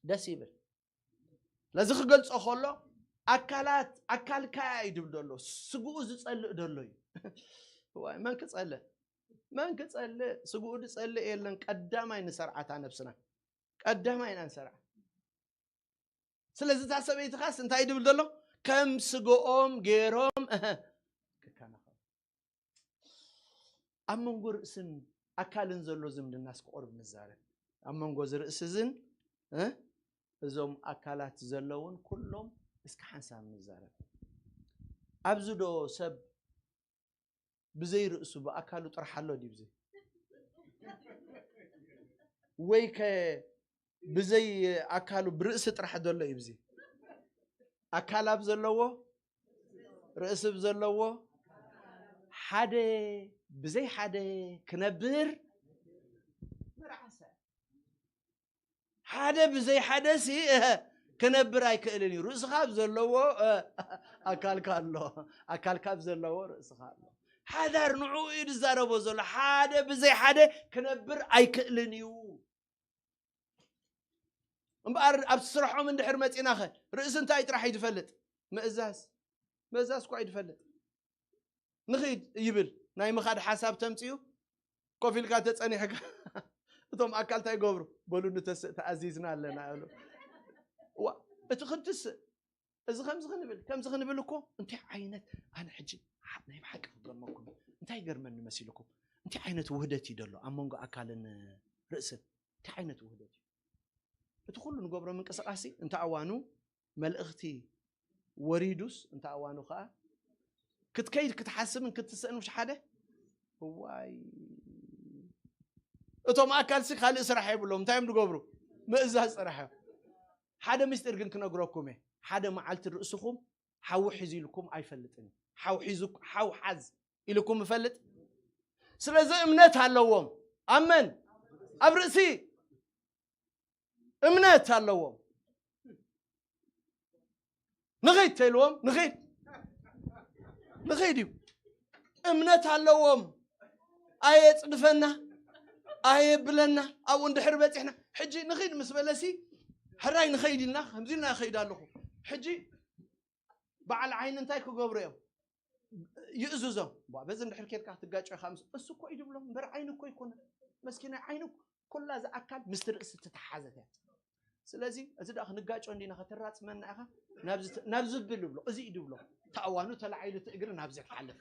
ደስ ይብል። ነዚ ክገልጾ ከሎ ኣካላት፣ ኣካልካ እዩ ድብል ዘሎ፣ ስግኡ ዝጸልእ ደሎ እዩ። እዋይ፣ መን ክጸልእ? መን ክጸልእ? ስግኡ ዝጸልእ የለን። ቀዳማይ ንሰርዓታ ነብስና። ቀዳማይ ኢና ንሰርዓ። ስለዚ እታ ሰበይትኻስ እንታይ ድብል ዘሎ? ከም ስግኦም ገይሮም፣ እህ፣ ክከናኸኑ። ኣብ መንጎ ርእስን ኣካልን ዘሎ ዝምድናስ ክቆርብ ንዛረብ። ኣብ መንጎ እዚ ርእሲ እዝን፣ እ፣ እዞም ኣካላት ዘለውን ኩሎም እስኪ ሓንሳብ ንዛረብ። ኣብዚ ዶ ሰብ ብዘይ ርእሱ ብኣካሉ ጥራሕ ኣሎ ድዩ? ብዘይ ወይ ከ ብዘይ ኣካሉ ብርእሲ ጥራሕ ዘሎ እዩ። ብዚ ኣካል ኣብ ዘለዎ፣ ርእሲ ኣብ ዘለዎ፣ ሓደ ብዘይ ሓደ ክነብር መርዓሰ። ሓደ ብዘይ ሓደ ሲ፣ እህ፣ ክነብር ኣይክእልን እዩ። ርእስኻ ኣብ ዘለዎ፣ እህ፣ ኣካልካ ኣሎ። ኣካልካ ኣብ ዘለዎ ርእስኻ ኣሎ። ሓዳር ንዕኡ እዩ ዝዛረቦ ዘሎ። ሓደ ብዘይ ሓደ ክነብር ኣይክእልን እዩ። እምበኣር ኣብ ስርሖም እንድሕር መጺናኸ፣ ርእሲ እንታይ ጥራሕ እዩ ዝፈልጥ? ምእዛዝ። ምእዛዝ እኳ እዩ ዝፈልጥ። ንኺድ ይብል። ናይ ምኻድ ሓሳብ ተምጽኡ፣ ኮፍ ኢልካ ተጸኒሕካ፣ እቶም ኣካል እንታይ ይገብሩ? በሉ ንተስእ፣ ተኣዚዝና ኣለና፣ ይብሉ። ዋ፣ እቲ ክንትስእ፣ እዚ ከምዚ ክንብል፣ ከምዚ ክንብል እኮ፣ እንታይ ዓይነት፣ ኣነ ሕጂ፣ ሓ-፣ ናይ ብሓቂ ክገርመኩም፣ እንታይ ይገርመኒ መሲልኩም? እንታይ ዓይነት ውህደት እዩ ዘሎ ኣብ መንጎ ኣካልን ርእስን? እንታይ ዓይነት ውህደት እዩ? እቲ ኩሉ ንገብሮ ምንቅስቃስ፣ እንተ ኣዋኑ መልእኽቲ ወሪዱስ፣ እንተ ኣዋኑ ከኣ ክትከይድ ክትሓስብን ክትስእን ምሽ ሓደ? እዋይ። እቶም ኣካልሲ ካልእ ስራሕ የብሎም። እንታይ እዮም ዝገብሩ? ምእዛዝ ጥራሕ እዮም። ሓደ ምስጢር ግን ክነግረኩም እየ። ሓደ መዓልቲ ርእስኹም ሓዊ ሒዙ ኢልኩም ኣይፈልጥን እዩ። ሓው ሒዙ፣ ሓው ሓዝ ኢልኩም እፈልጥ? ስለዚ እምነት ኣለዎም። ኣብ መን? ኣብ ርእሲ። እምነት ኣለዎም። ንኺድ ተይልዎም፣ ንኺድ። ንኺድ እዩ። እምነት ኣለዎም። ኣየጽድፈና፣ ኣየብለና። ኣብኡ እንድሕር በጺሕና፣ ሕጂ ንኺድ ምስ በለሲ፣ ሕራይ ንኸይድ ኢልና፣ ከምዚ ኢልና እኸይድ ኣለኹ። ሕጂ በዓል ዓይኒ እንታይ ክገብሩ እዮም? ይእዝዞም። ቧ፣ በዚ እንድሕር ኬድካ ክትጋጮ ኢኻ ምስ-፣ እሱ እኮ እዩ ዝብሎም። እምበር ዓይኒ እኮ ኣይኮነን። መስኪናይ ዓይኒ እኮ፣ ኩላ እዛ ኣካል ምስቲ ርእሲ እተተሓዘት እያ። ስለዚ እዚ ደኣ ክንጋጮ እንዲና ከተራጽመና ኢኻ፣ ናብዚ ት-፣ ናብዚ ብል ይብሎ፣ እዚ እዩ ዝብሎ። ተኣዋኑ ተላዒሉ እቲ እግሪ ናብዚ ክሓልፍ።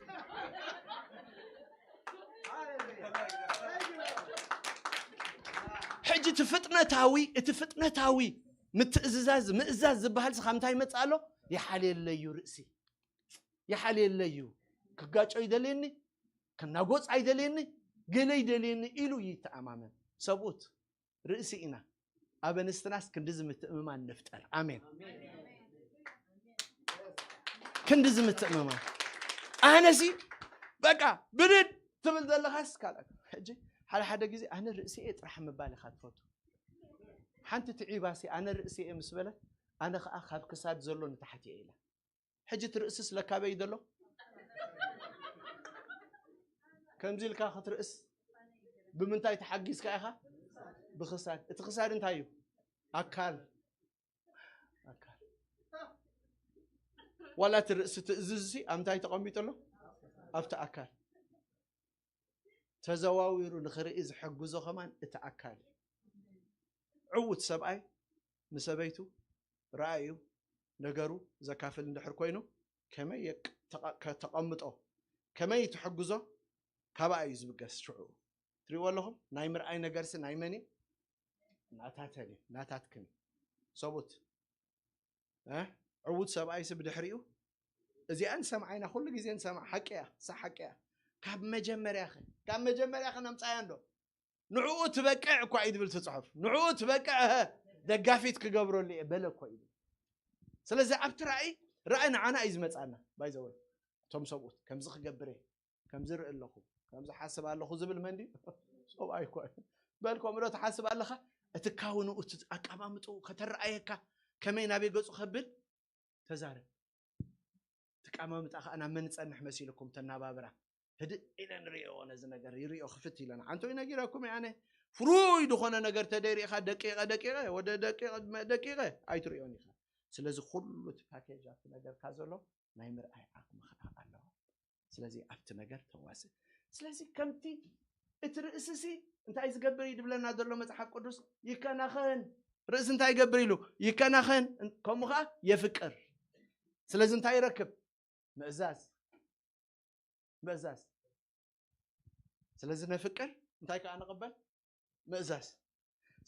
ሕጂ እቲ ፍጥነታዊ፣ እቲ ፍጥነታዊ ምትእዝዛዝ፣ ምእዛዝ ዝበሃል ካብ እንታይ ይመጽእ ኣሎ? ይሓልየለዩ ርእሲ። ይሓልየለዩ። ክጋጮ ይደልየኒ፣ ክናጎጽ ኣይደልየኒ፣ ገለ ይደልየኒ ኢሉ ይተኣማመን። ሰብኡት ርእሲ ኢና። ኣብ ኣንስትናስ ክንዲ ዝምትእምማን ንፍጠር። ኣሜን። ክንዲ ዝምትእምማን። ኣነሲ በቃ ብድድ ትብል ዘለኻስ ካልኣት። ሕጂ ሓደ ሓደ ግዜ ኣነ ርእሲ እየ ጥራሕ ምባል ኢኻ ትፈቱ። ሓንቲ ትዒባሲ ኣነ ርእሲ እየ ምስ በለት፣ ኣነ ኸኣ ካብ ክሳድ ዘሎ ንታሕቲ እየ ኢላ። ሕጂ እቲ ርእስስ ለካበይ ዘሎ? ከምዚ ኢልካ ክትርእስ ብምንታይ ተሓጊዝካ ኢኻ? ብኽሳድ። እቲ ክሳድ እንታይ እዩ? ኣካል። ኣካል። ዋላ እቲ ርእሲ ትእዝዝሲ ኣብ እንታይ ተቐሚጡ ኣሎ? ኣብቲ ኣካል። ተዘዋዊሩ ንኽርኢ ዝሕግዞ ከማን እቲ ኣካል እዩ። ዕዉት ሰብኣይ ንሰበይቱ ረኣዩ ነገሩ ዘካፍል እንድሕር ኮይኑ፣ ከመይ የቅ-፣ ተቐ-፣ ከተቐምጦ፣ ከመይ ትሕግዞ፣ ካባኣ እዩ ዝብገስ። ሽዑ ትሪእዎ ኣለኹም፣ ናይ ምርኣይ ነገርሲ ናይ መን እዩ? ናታተን እዩ፣ ናታትክን እዩ። ሰቡት፣ እ? ዕዉት ሰብኣይሲ ብድሕሪኡ፣ እዚኣ ንሰምዓ ኢና፣ ኩሉ ግዜ ንሰምዓ፣ ሓቂ እያ፣ እሳ ሓቂ እያ። ካብ መጀመርያኸ፣ ካብ መጀመርያኸ ነምጻያ እንዶ? ንዕኡ ትበቅዕ እኳ እዩ ዝብል እቲ ጽሑፍ። ንዕኡ ትበቅዕ፣ እህ፣ ደጋፊት ክገብረሉ እየ በለ እኮ እዩ ዝብል። ስለዚ ኣብቲ ራእይ፣ ራእይ ንዓና እዩ ዝመጻና። ባይ ዘ ወይ፣ እቶም ሰብኡት፣ ከምዚ ክገብር እየ፣ ከምዚ ርኢ ኣለኹ፣ ከምዚ ሓስብ ኣለኹ ዝብል መን ድዩ? ሰብኣይ እኮ እዩ። በል ከምኡ ዶ ትሓስብ ኣለኻ? እቲ ካውንኡ፣ እቲ ኣቀማምጥኡ ከተረኣየካ፣ ከመይ ናበይ ገጹ ከብል ተዛረብ። ትቃማምጣ ከኣ ናብ መን ጸንሕ መሲልኩም ተናባብራ። ህድእ ኢለ ንርእዮ ነዚ ነገር ይርእዮ ክፍት ኢለ ንዓንቶ ይነጊረኩም እየ ኣነ። ፍሩይ ዝኾነ ነገር ተደይ ርኢኻ ደቂቐ ደቂቐ ወደ ደቂቐ መ-፣ ደቂቐ ኣይትርእዮን ኢኻ። ስለዚ ኩሉ እቲ ፓኬጅ ኣብቲ ነገርካ ዘሎ ናይ ምርኣይ ዓቕሚ ከኣ ኣለዎ። ስለዚ ኣብቲ ነገር ተዋስእ። ስለዚ ከምቲ እቲ ርእስሲ እንታይ ዝገብር እዩ ዝብለና ዘሎ መጽሓፍ ቅዱስ? ይከናኸን። ርእሲ እንታይ ይገብር ኢሉ? ይከናኸን። ከምኡ ኸዓ የፍቅር። ስለዚ እንታይ ይረክብ? ምእዛዝ። ምእዛዝ። ስለዚ ነፍቅር፣ እንታይ ከኣ ንቕበል? ምእዛዝ።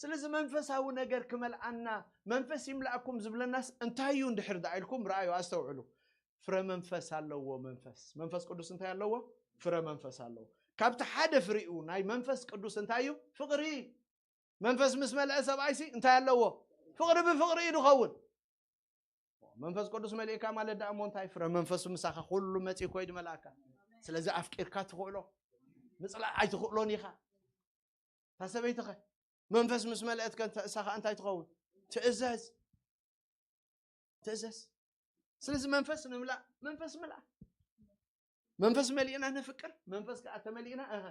ስለዚ መንፈሳዊ ነገር ክመልኣና፣ መንፈስ ይምላእኩም ዝብለናስ እንታይ እዩ እንድሕር ደኣ ኢልኩም ረኣዩ፣ ኣስተውዕሉ። ፍረ መንፈስ ኣለዎ መንፈስ። መንፈስ ቅዱስ እንታይ ኣለዎ? ፍረ መንፈስ ኣለዎ። ካብቲ ሓደ ፍሪኡ ናይ መንፈስ ቅዱስ እንታይ እዩ? ፍቕሪ። መንፈስ ምስ መልአ ሰብኣይሲ እንታይ ኣለዎ? ፍቕሪ ብፍቕሪ እዩ ዝኸውን። መንፈስ ቅዱስ መሊእካ ማለት ደኣ እሞ እንታይ? ፍረ መንፈሱ ምሳኻ ኩሉ መጺኡ ኮይዱ መልኣካ። ስለዚ ኣፍቂርካ ትኽእሎ፣ ምጽላእ ኣይትኽእሎን ኢኻ። እታ ሰበይትኸ መንፈስ ምስ መልአትከ እንተ-፣ እሳ ኸኣ እንታይ ትኸውን? ትእዘዝ። ትእዘዝ። ስለዚ መንፈስ ንምልኣ፣ መንፈስ ምልኣ። መንፈስ መሊእና ነፍቅር፣ መንፈስ ከኣ ተመሊእና፣ እኸ፣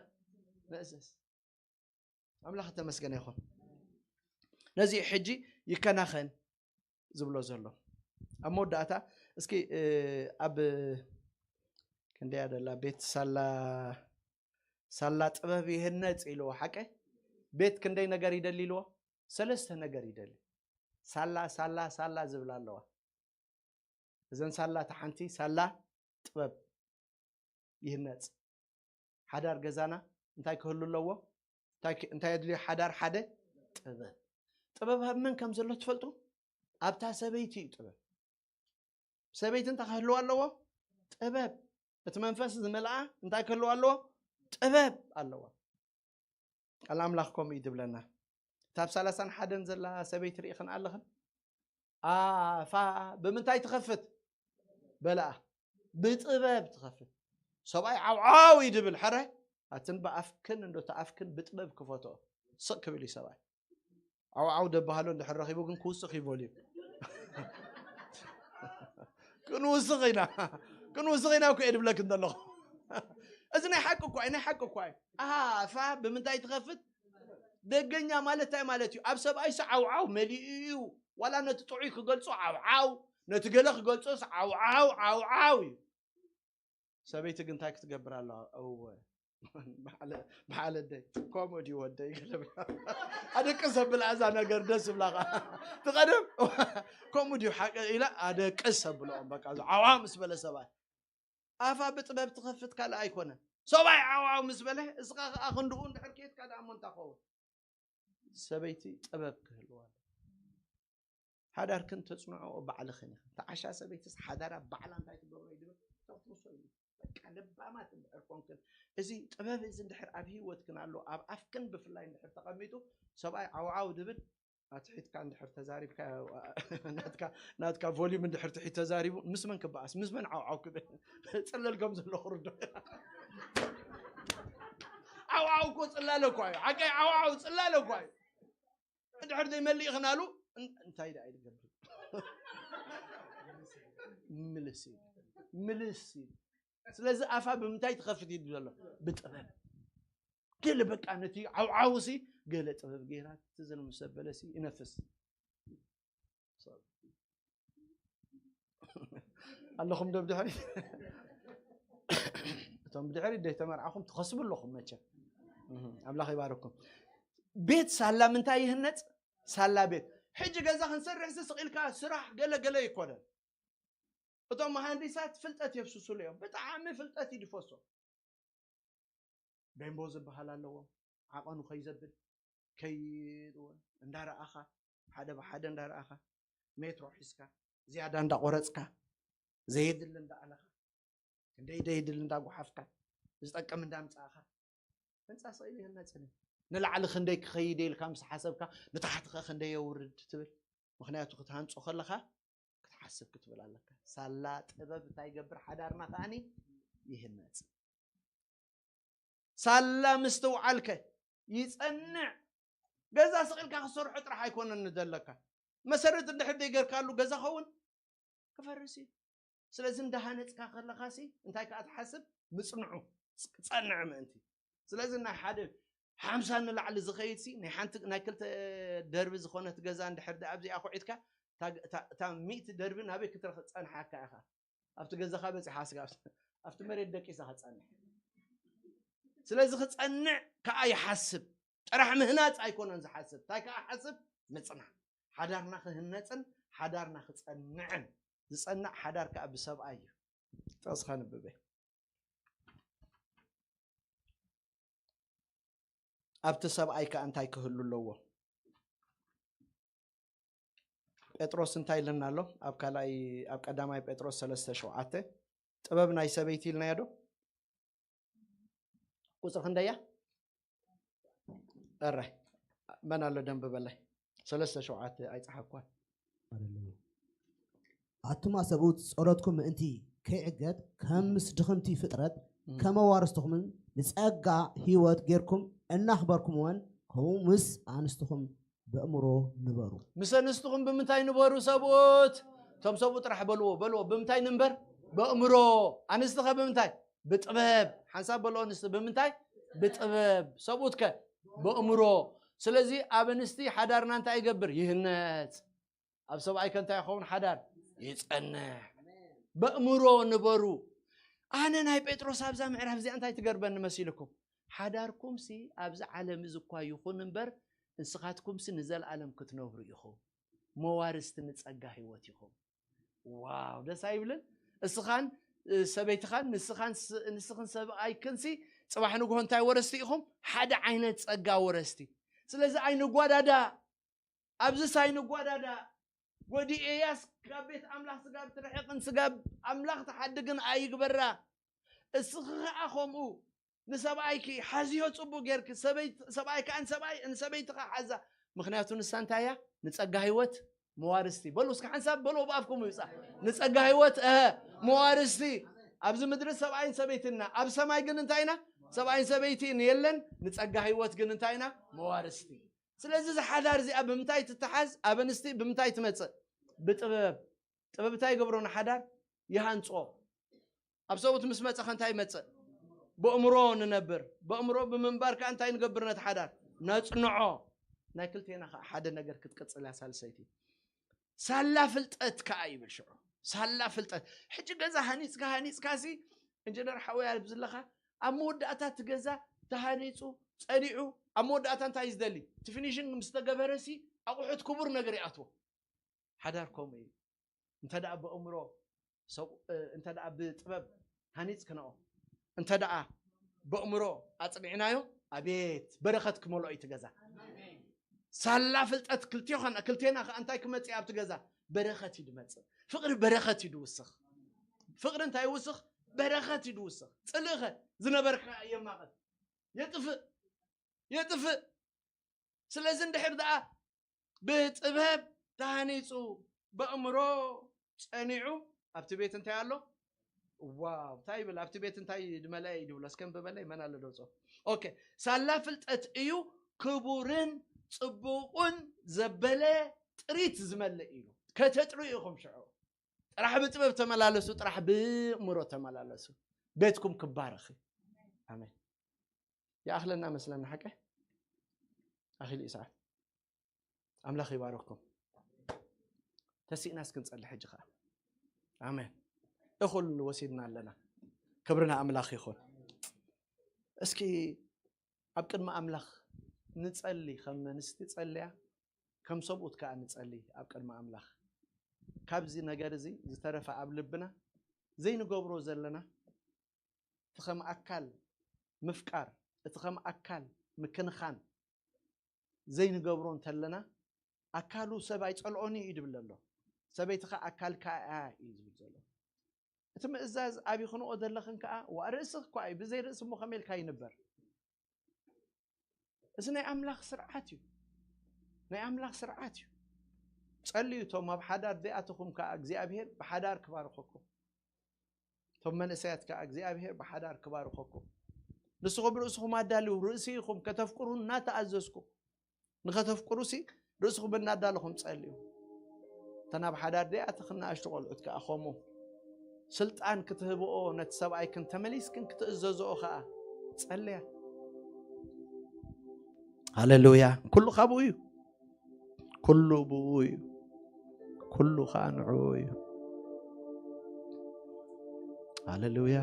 ንእዘዝ። ኣምላኽ ተመስገነ ይኹን። ነዚ ሕጂ ይከናኸን ዝብሎ ዘሎ። ኣብ መወዳእታ እስኪ፣ እ፣ ኣብ ክንደያ ደላ ቤት ሳላ፣ ሳላ ጥበብ ይህነጽ ኢልዎ፣ ሓቀ? ቤት ክንደይ ነገር ይደሊ ኢልዎ? ሰለስተ ነገር ይደሊ። ሳላ፣ ሳላ፣ ሳላ ዝብል ኣለዋ። እዘን ሳላ፣ እታ ሓንቲ ሳላ ጥበብ ይህነጽ። ሓዳር ገዛና እንታይ ክህሉ ኣለዎ? እንታይ ክ-፣ እንታይ የድልዮ? ሓዳር ሓደ ጥበብ። ጥበብ ኣብ መን ከም ዘሎ ትፈልጡ? ኣብታ ሰበይቲ እዩ ጥበብ። ሰበይቲ እንታይ ክህልዋ ኣለዎ? ጥበብ። እቲ መንፈስ ዝመልኣ እንታይ ክህልዋ ኣለዎ? ጥበብ ኣለዋ። ቃል ኣምላኽ ከምኡ እዩ ዝብለና። እታ ኣብ ሰላሳን ሓደን ዘላ ሰበይቲ ርኢኽን ኣለኽን? ኣፋ ብምንታይ ትኸፍት? በለኣ። ብጥበብ ትኸፍት። ሰብኣይ ዓውዓው እዩ ድብል፣ ሕረ ኣትን ብኣፍክን እንዶ ተኣፍክን ብጥበብ ክፈትኦ። ስቕ ክብል እዩ ሰብኣይ። ዓውዓው ደበሃሎ እንድሕር ረኺቡ ግን ክውስኽ ይበል እዩ። ክንውስኽ ኢና። ክንውስኽ ኢና እኮ እየ ድብለክን ዘለኹ። እዚ ናይ ሓቂ እኳ እዩ፣ ናይ ሓቂ እኳ እዩ። ኣፋ ብምንታይ ትኸፍት? ደገኛ ማለት እንታይ ማለት እዩ? ኣብ ሰብኣይሲ ዓውዓው መሊኡ እዩ። ዋላ ነቲ ጥዑይ ክገልጾ ዓውዓው፣ ነቲ ገለ ክገልጾስ ዓውዓው፣ ዓውዓው እዩ። ሰበይቲ ግን እንታይ ክትገብር ኣለዋ? እወ፣ በዓለ-፣ በዓል ኣደይ፣ ከምኡ ድዩ ወደይ? ገለ ብላ፣ ኣደቅስ ኣብላ እዛ ነገር ደስ ብላኻ። ትቐደም፣ ከምኡ ድዩ ሓቂ ኢላ ኣደቅስ ኣብልኦም። በቃ፣ እዚ ዓዋ ምስ በለ ሰብኣይ፣ ኣፋ ብጥበብ ትኸፍት ካልእ ኣይኮነን። ሰብኣይ ዓዋው ምስ በለ፣ እስኻ ኸኣ ክንድኡ እንድሕር ኬድካ ደኣ እሞ እንታይ ኸውን? ሰበይቲ ጥበብ ክህልዋ ኣለዎ። ሓዳርክን ተጽንዖ ባዕልኽን ኢኽን። እታ ዓሻ ሰበይትስ ሓዳራ ባዕላ እንታይ ትገብሮ እዩ ዝብል ተፍርሶ እዩ። በቃ ለባማት እንድሕር ኮንክን፣ እዚ ጥበብ እዚ እንድሕር ኣብ ህይወትክን ኣሎ፣ ኣብ ኣፍክን ብፍላይ እንድሕር ተቐሚጡ፣ ሰብኣይ ዓውዓው ድብል ኣትሒትካ እንድሕር ተዛሪብካ፣ ናትካ፣ ናትካ ቮሊዩም እንድሕር ትሒት ተዛሪቡ፣ ምስ መን ክበኣስ? ምስ መን ዓውዓው ክብል? ጽለል ከም ዘሎ ክርዶ። ዓውዓው እኮ ጽላለ እኳ እዩ። ሓቀይ ዓውዓው ጽላለ እኳ እዩ። እንድሕር ዘይመልእ ክናሉ፣ እን-፣ እንታይ ደኣ ይገብር? ምልስ ይብል። ምልስ ይብል። ስለዚ ኣፋ ብምንታይ ትኸፍት እዩ ዘሎ? ብጥበብ። ገለ በቃ ነቲ ዓውዓውሲ ገለ ጥበብ ገይራ ትዝን ምስ ዘበለሲ ይነፍስ። ኣለኹም ዶ ብድሕሪት? እቶም ብድሕሪት ዘይተመርዓኹም ትኸስቡ ኣለኹም መቸም። እህ፣ ኣምላኽ ይባርኩም። ቤት ሳላ ምንታይ ይህነጽ? ሳላ ቤት። ሕጂ ገዛ ክንሰርሕ ስቕ ኢልካ ስራሕ ገለ ገለ ይኮነን። እቶም መሃንዲሳት ፍልጠት የፍስሱሉ እዮም። ብጣዕሚ ፍልጠት እዩ ዝፈሶ። ቤምቦ ዝበሃል ኣለዎም። ዓቐኑ ከይዘብል፣ ከይጥወን እንዳረኣኻ፣ ሓደ ብሓደ እንዳረኣኻ፣ ሜትሮ ሒዝካ፣ ዝያዳ እንዳቆረጽካ፣ ዘየድሊ እንዳኣለኻ፣ ክንደይ ደይድል እንዳጓሓፍካ፣ ዝጠቅም እንዳምጻእኻ፣ ህንጻ ስቕ ኢሉ ይህነጽን እዩ። ንላዕሊ ክንደይ ክኸይድ ኢልካ ምስ ሓሰብካ፣ ንታሕቲ ኸ ክንደይ የውርድ ትብል። ምኽንያቱ ክትሃንጾ ከለኻ ክትሓስብ ክትብል ኣለካ። ሳላ ጥበብ እንታይ ይገብር? ሓዳርና ከኣኒ ይህነጽ። ሳላ ምስትውዓልከ ይጸንዕ። ገዛ ስቕ ኢልካ ክትሰርሖ ጥራሕ ኣይኮነን ንደለካ። መሰረት እንድሕር ዘይገርካሉ ገዛ ኸውን ክፈርስ እዩ። ስለዚ እንዳሃነጽካ ከለኻሲ እንታይ ከኣ ትሓስብ? ምጽንዑ፣ ክጸንዕ ምእንቲ። ስለዚ ናይ ሓደ ሓምሳ ንላዕሊ ዝኸይድሲ ናይ ሓንቲ፣ ናይ ክልተ ደርቢ ዝኾነት ገዛ እንድሕር ደኣ ኣብዚኣ ኩዒትካ፣ እታ፣ እታ፣ እታ ሚእቲ ደርቢ ናበይ ክትረኽ-፣ ጸንሓካ ኢኻ? ኣብቲ ገዛኻ በጺሓ ስጋ ኣብቲ፣ ኣብቲ መሬት ደቂሳ ክጸንሕ። ስለዚ ክጸንዕ ከኣ ይሓስብ። ጥራሕ ምህናጽ ኣይኮነን ዝሓስብ። እንታይ ከኣ ሓስብ? ምጽናዕ። ሓዳርና ክህነጽን ሓዳርና ክጸንዕን። ዝጸንዕ ሓዳር ከኣ ብሰብኣይ እዩ። ጥቕስኻ ንብበ። ኣብቲ ሰብኣይ ከኣ እንታይ ክህሉ ኣለዎ? ጴጥሮስ እንታይ ኢለና ኣሎ? ኣብ ካልኣይ፣ ኣብ ቀዳማይ ጴጥሮስ ሰለስተ ሸውዓተ፣ ጥበብ ናይ ሰበይቲ ኢልናዮ ዶ? ቁጽሪ ክንደያ? እራይ። መን ኣሎ ደንብ በላይ? ሰለስተ ሸውዓተ ኣይጸሓኳን። ኣለዎ። ኣቱማ ሰብኡት፣ ጸሎትኩም ምእንቲ ከይዕገት፣ ከም ምስ ድኽምቲ ፍጥረት ከም ኣዋርስትኹምን ንጸጋ ህይወት ጌርኩም እናኽበርኩምወን፣ ከምኡ ምስ ኣንስትኹም በእምሮ ንበሩ። ምስ ኣንስትኹም ብምንታይ ንበሩ ሰብኡት? እቶም ሰብኡት ጥራሕ በልዎ፣ በልዎ። ብምንታይ ንንበር? በእምሮ። ኣንስቲ ኸ ብምንታይ? ብጥበብ። ሓንሳብ በልዎ፣ ኣንስቲ ብምንታይ? ብጥበብ። ሰብኡት ከ? በእምሮ። ስለዚ ኣብ ኣንስቲ ሓዳርና እንታይ ይገብር? ይህነጽ። ኣብ ሰብኣይ ከ እንታይ ይኸውን? ሓዳር ይጸንሕ። በእምሮ ንበሩ። ኣነ ናይ ጴጥሮስ ኣብዛ ምዕራፍ እዚኣ እንታይ ትገርበኒ መሲልኩም? ሓዳርኩምሲ ኣብዚ ዓለም እዚ እኳ ይኹን እምበር፣ ንስኻትኩምሲ ንዘለኣለም ክትነብሩ ኢኹም። መዋርስቲ ንጸጋ ህይወት ኢኹም። ዋው፣ ደስ ኣይብልን? እስኻን፣ እ፣ ሰበይትኻን፣ ንስኻን ስ-፣ ንስኽን ሰብኣይክንሲ ጽባሕ ንግሆ እንታይ ወረስቲ ኢኹም? ሓደ ዓይነት ጸጋ ወረስቲ። ስለዚ ኣይንጓዳዳ። ኣብዚስ ኣይንጓዳዳ። ጎዲኤያስ ካብ ቤት ኣምላኽ ስጋብ ትርሕቕን ስጋብ ኣምላኽ ትሓድግን ኣይግበራ። እስኺ ኸኣ ኸምኡ ንሰብኣይኪ ሓዝዮ ጽቡቕ ጌርኪ፣ ሰበይት-፣ ሰብኣይ ከኣ ንሰብኣይ፣ ንሰበይትኻ ሓዛ። ምኽንያቱ ንሳ እንታይ እያ? ንጸጋ ህይወት መዋርስቲ። በሉ እስኪ ሓንሳብ በሉ፣ ብኣፍኩም ይውጻእ። ንጸጋ ህይወት፣ እህ፣ መዋርስቲ። ኣብዚ ምድሪ ሰብኣይን ሰበይትና፣ ኣብ ሰማይ ግን እንታይ ኢና? ሰብኣይን ሰበይትን የለን። ንጸጋ ህይወት ግን እንታይ ኢና? መዋርስቲ። ስለዚ እዚ ሓዳር እዚኣ ብምንታይ ትተሓዝ? ኣብ ኣንስቲ ብምንታይ ትመጽእ? ብጥበብ። ጥበብ እንታይ ይገብሮ ንሓዳር? ይሃንጾ። ኣብ ሰብኡት ምስ መጸ ከ እንታይ ይመጽእ? በእምሮ ንነብር። በእምሮ ብምንባር ከኣ እንታይ ንገብር? ነቲ ሓዳር ነጽንዖ። ናይ ክልቴና ከኣ ሓደ ነገር ክትቅጽል እያ ሳልሰይቲ። ሳላ ፍልጠት ከኣ ይብል ሽዑ። ሳላ ፍልጠት። ሕጂ ገዛ ሃኒጽካ፣ ሃኒጽካ ሲ፣ ኢንጂነር ሓወይ ኣብዚ ዘለኻ፣ ኣብ መወዳእታ እቲ ገዛ ተሃኒጹ፣ ጸኒዑ፣ ኣብ መወዳእታ እንታይ እዩ ዝደሊ? እቲ ፊኒሽንግ ምስ ተገበረ ሲ፣ ኣቑሑት ክቡር ነገር ይኣትዎ። ሓዳር ከምኡ እዩ። እንተ ደኣ ብእምሮ፣ ሰብ-፣ እ፣ እንተ ደኣ ብጥበብ ሃኒጽክንኦ፣ እንተ ደኣ ብእምሮ ኣጽኒዕናዮ፣ ኣቤት በረኸት ክመልኦ እዩ እቲ ገዛ። ሳላ ፍልጠት ክልቴ ኾን-፣ ክልቴና ከኣ እንታይ ክመጽእ ኣብቲ ገዛ? በረኸት እዩ ድመጽእ። ፍቕሪ በረኸት እዩ ድውስኽ። ፍቕሪ እንታይ ይውስኽ? በረኸት እዩ ድውስኽ። ጽልእኸ ዝነበርካ የማቕል። የጥፍእ። የጥፍእ። ስለዚ እንድሕር ደኣ ብጥበብ ተሃኒጹ፣ በእምሮ ጸኒዑ፣ ኣብቲ ቤት እንታይ ኣሎ? ዋው፣ እንታይ ይብል? ኣብቲ ቤት እንታይ ድመልአ እዩ ድብሎ? እስከ እንብበለይ፣ መን ኣሎ ደውጾ? ኦኬ፣ ሳላ ፍልጠት እዩ ክቡርን ጽቡቕን ዘበለ ጥሪት ዝመልእ ኢሉ። ከተጥርዩ ኢኹም ሽዑ። ጥራሕ ብጥበብ ተመላለሱ፣ ጥራሕ ብእምሮ ተመላለሱ። ቤትኩም ክባረኽ እዩ። ኣሜን። ይኣኽለና መስለና ሓቀ? ኣኺሉ እዩ ሰዓት። ኣምላኽ ይባርኽኩም። ተሲእናስ ክንጸሊ ሕጂ ኸኣ። ኣሜን። እኹል ወሲድና ኣለና። ክብሪ ንኣምላኽ ይኹን። እስኪ ኣብ ቅድሚ ኣምላኽ ንጸሊ፣ ከም ኣንስቲ ጸልያ፣ ከም ሰብኡት ከኣ ንጸሊ ኣብ ቅድሚ ኣምላኽ። ካብዚ ነገር እዚ ዝተረፈ ኣብ ልብና ዘይንገብሮ ዘለና፣ እቲ ከም ኣካል ምፍቃር፣ እቲ ከም ኣካል ምክንኻን ዘይንገብሮ እንተለና፣ ኣካሉ ሰብ ኣይጸልኦን እዩ ድብል ኣሎ። ሰበይትኻ ኣካልካ እያ እዩ ዝብል ዘሎ። እቲ ምእዛዝ ኣብ ይኽንኦ ዘለኽን ከኣ፣ ዋ፣ ርእስኽ እኳ እዩ፣ ብዘይ ርእሲ እሞ ከመይ ኢልካ ይንበር? እዚ ናይ ኣምላኽ ስርዓት እዩ። ናይ ኣምላኽ ስርዓት እዩ። ጸልዩ፣ እቶም ኣብ ሓዳር ዘይኣተኹም ከኣ እግዚኣብሔር ብሓዳር ክባርኸኩም። እቶም መንእሰያት ከኣ እግዚኣብሔር ብሓዳር ክባርኸኩም። ንስኹም ርእስኹም ኣዳልው፣ ርእሲ ኢኹም ከተፍቅሩ እናተኣዘዝኩም፣ ንኸተፍቅሩሲ ርእስኹም እናዳለኹም ጸልዩ። እተን ኣብ ሓዳር ደይኣተኽን ንኣሽቱ ቆልዑት ከኣ ከምኡ። ስልጣን ክትህብኦ ነቲ ሰብኣይክን ተመሊስክን ክትእዘዝኦ ከኣ ጸልያ። ሃሌሉያ። ኩሉ ካብኡ እዩ። ኩሉ ብኡ እዩ። ኩሉ ከኣ ንዕኡ እዩ። ሃሌሉያ።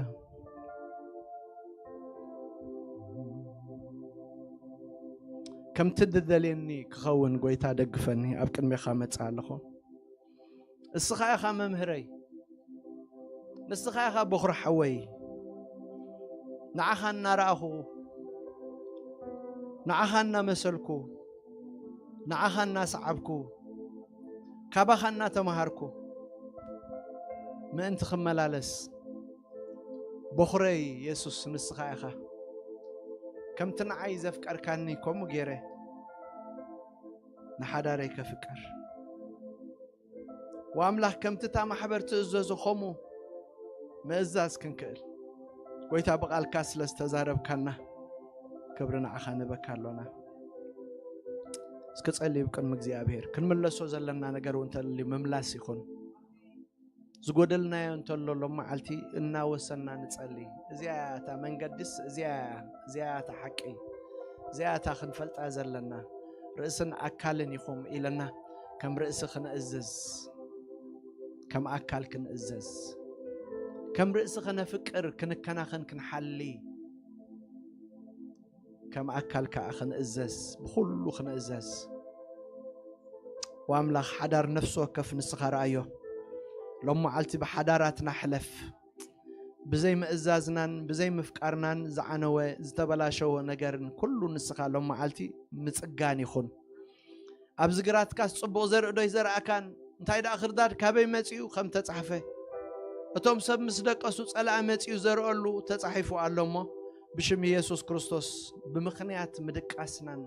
ከምቲ ድደልየኒ ክኸውን ጎይታ ደግፈኒ፣ ኣብ ቅድሜኻ መጽእ ኣለኹ። እስኻ ኢኻ መምህረይ፣ ንስኻ ኢኻ በኹሪ ሓወይ። ንዓኻ እናረኣኹ፣ ንዓኻ እናመሰልኩ፣ ንዓኻ እናሰዓብኩ፣ ካባኻ እናተምሃርኩ ምእንቲ ክመላለስ፣ በኹረይ የሱስ ንስኻ ኢኻ። ከምቲ ንዓይ ዘፍቀርካኒ ከምኡ ገይረ ንሓዳረይ ከፍቅር። ወኣምላኽ ከምቲ እታ ማሕበር ትእዘዞ ከምኡ ምእዛዝ ክንክእል። ጎይታ ብቓልካ ስለ ዝተዛረብካና ክብሪ ንዓኻ ንበካ ኣሎና። እስኪ ጸልዩ ቅድሚ እግዚኣብሔር ክንምለሶ ዘለና ነገር እውን ተልዩ ምምላስ ይኹን። ዝጎደልናዮ እንተሎ ሎም መዓልቲ እናወሰና ንጸሊ። እዚኣ እያ እታ መንገዲስ፣ እዚኣ እያ፣ እዚኣ እያ እታ ሓቂ፣ እዚኣ እያ እታ ክንፈልጣ ዘለና። ርእስን ኣካልን ኢኹም ኢለና። ከም ርእሲ ክንእዘዝ፣ ከም ኣካል ክንእዘዝ፣ ከም ርእሲ ከነፍቅር፣ ክንከናኸን፣ ክንሓሊ፣ ከም ኣካል ከኣ ክንእዘዝ፣ ብኹሉ ክንእዘዝ። ወኣምላኽ ሓዳር ነፍሲ ወከፍ ንስኻ ረኣዮ። ሎም መዓልቲ ብሓዳራትና ሕለፍ። ብዘይ ምእዛዝናን ብዘይ ምፍቃርናን ዝዓነወ ዝተበላሸወ ነገርን ኩሉ ንስኻ ሎም መዓልቲ ምጽጋን ይኹን። ኣብዚ ግራትካስ ጽቡቕ ዘርኢ ዶ ኣይዘርኣካን? እንታይ ደኣ ክርዳድ ካበይ መጺኡ ከም ተጻሕፈ፣ እቶም ሰብ ምስ ደቀሱ ጸላኢ መጺኡ ዘርአሉ ተጻሒፉ ኣሎ እሞ፣ ብሽም ኢየሱስ ክርስቶስ ብምኽንያት ምድቃስናን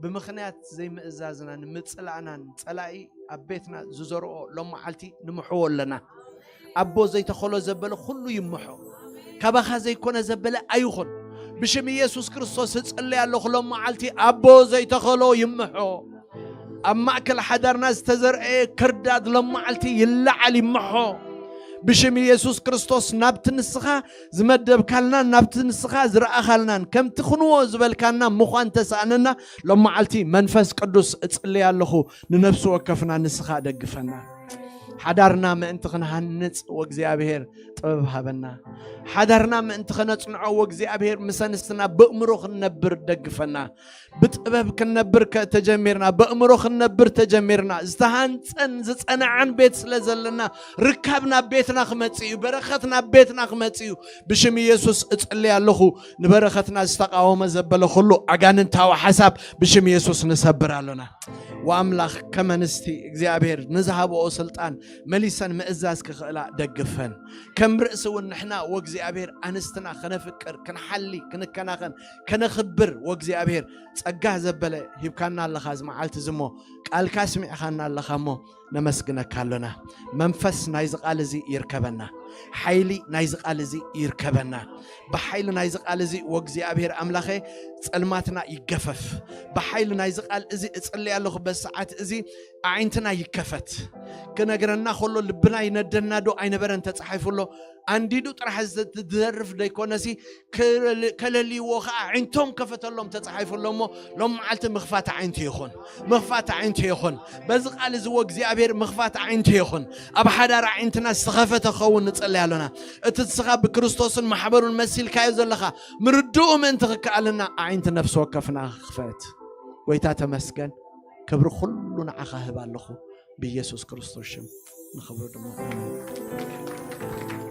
ብምኽንያት ዘይምእዛዝናን ምጽላእናን ጸላኢ ኣብ ቤትና ዝዘርኦ ሎም መዓልቲ ንምሕዎ ኣለና። ኣቦ ዘይተኸሎ ዘበለ ኩሉ ይምሖ። ካባኻ ዘይኮነ ዘበለ ኣይኹን። ብሽም ኢየሱስ ክርስቶስ እጽልይ ኣለኹ፣ ሎም መዓልቲ ኣቦ ዘይተኸሎ ይምሖ። ኣብ ማእከል ሓዳርና ዝተዘርአ ክርዳድ ሎም መዓልቲ ይለዓል ይምሖ። ብሽም ኢየሱስ ክርስቶስ ናብቲ ንስኻ ዝመደብካልናን ናብቲ ንስኻ ዝረኣኻልናን ከምቲ ክንዎ ዝበልካና ምዃን ተሳእነና። ሎም መዓልቲ መንፈስ ቅዱስ እጽልይ ኣለኹ፣ ንነፍሲ ወከፍና ንስኻ ደግፈና። ሓዳርና ምእንቲ ክንሃንጽ ወእግዚኣብሔር ጥበብ ሃበና። ሓዳርና ምእንቲ ከነጽንዖ ወእግዚኣብሔር ምስ ኣንስትና ብእምሮ ክንነብር ደግፈና። ብጥበብ ክንነብር ከ-፣ ተጀሚርና፣ ብእምሮ ክንነብር ተጀሚርና፣ ዝተሃንጸን ዝጸንዐን ቤት ስለ ዘለና፣ ርካብ ናብ ቤትና ክመጽእ እዩ፣ በረኸት ናብ ቤትና ክመጽእ እዩ። ብሽም ኢየሱስ እጽልይ ኣለኹ፣ ንበረኸትና ዝተቃወመ ዘበለ ኩሉ ኣጋንንታዊ ሓሳብ ብሽም ኢየሱስ ንሰብር ኣሎና። ወኣምላኽ ከም ኣንስቲ እግዚኣብሔር ንዝሃብኦ ስልጣን መሊሰን ምእዛዝ ክኽእላ ደግፈን። ከም ርእሲ እውን ንሕና ወእግዚኣብሔር ኣንስትና ከነፍቅር፣ ክንሓሊ፣ ክንከናኸን፣ ከነኽብር ወእግዚኣብሔር ጸጋ ዘበለ ሂብካና ኣለኻ። እዚ መዓልቲ እዚ እሞ ቃልካ ስሚዕኻና ኣለኻ እሞ ነመስግነካ ኣሎና። መንፈስ ናይዚ ቃል እዚ ይርከበና። ሓይሊ ናይዚ ቃል እዚ ይርከበና። ብሓይሊ ናይዚ ቃል እዚ ወእግዚኣብሔር ኣምላኸ ጸልማትና ይገፈፍ። ብሓይሊ ናይዚ ቃል እዚ እጽልይ ኣለኹ። በዚ ሰዓት እዚ ኣዒንትና ይከፈት። ክነግረና ከሎ ልብና ይነደና ዶ ኣይነበረን ተጻሒፉ ኣሎ። ኣንዲዱ ጥራሕ ዝዘርፍ ደይኮነሲ ከለ-፣ ከለልይዎ ኸዓ ኣዒንቶም ከፈተሎም ተጻሒፉ ኣሎ እሞ ሎም መዓልቲ ምኽፋት ኣዒንቲ ይኹን። ምኽፋት ኣዒንቲ ይኹን። በዚ ቃል እዚ ወእግዚኣብሔር ምኽፋት ኣዒንቲ ይኹን። ኣብ ሓዳር ኣዒንትና ዝተኸፈተ ክኸውን ንጸልይ ኣሎና። እቲ ንስኻ ብክርስቶስን ማሕበሩን መሲልካዮ ዘለኻ ምርድኡ ምእንቲ ክከኣልና ኣዒንቲ ነፍሲ ወከፍና ክፈት። ጎይታ ተመስገን። ክብሪ ኩሉ ንዓኻ ህብ ኣለኹ ብኢየሱስ ክርስቶስ ሽም። ንኽብሩ ድማ ኣሜን።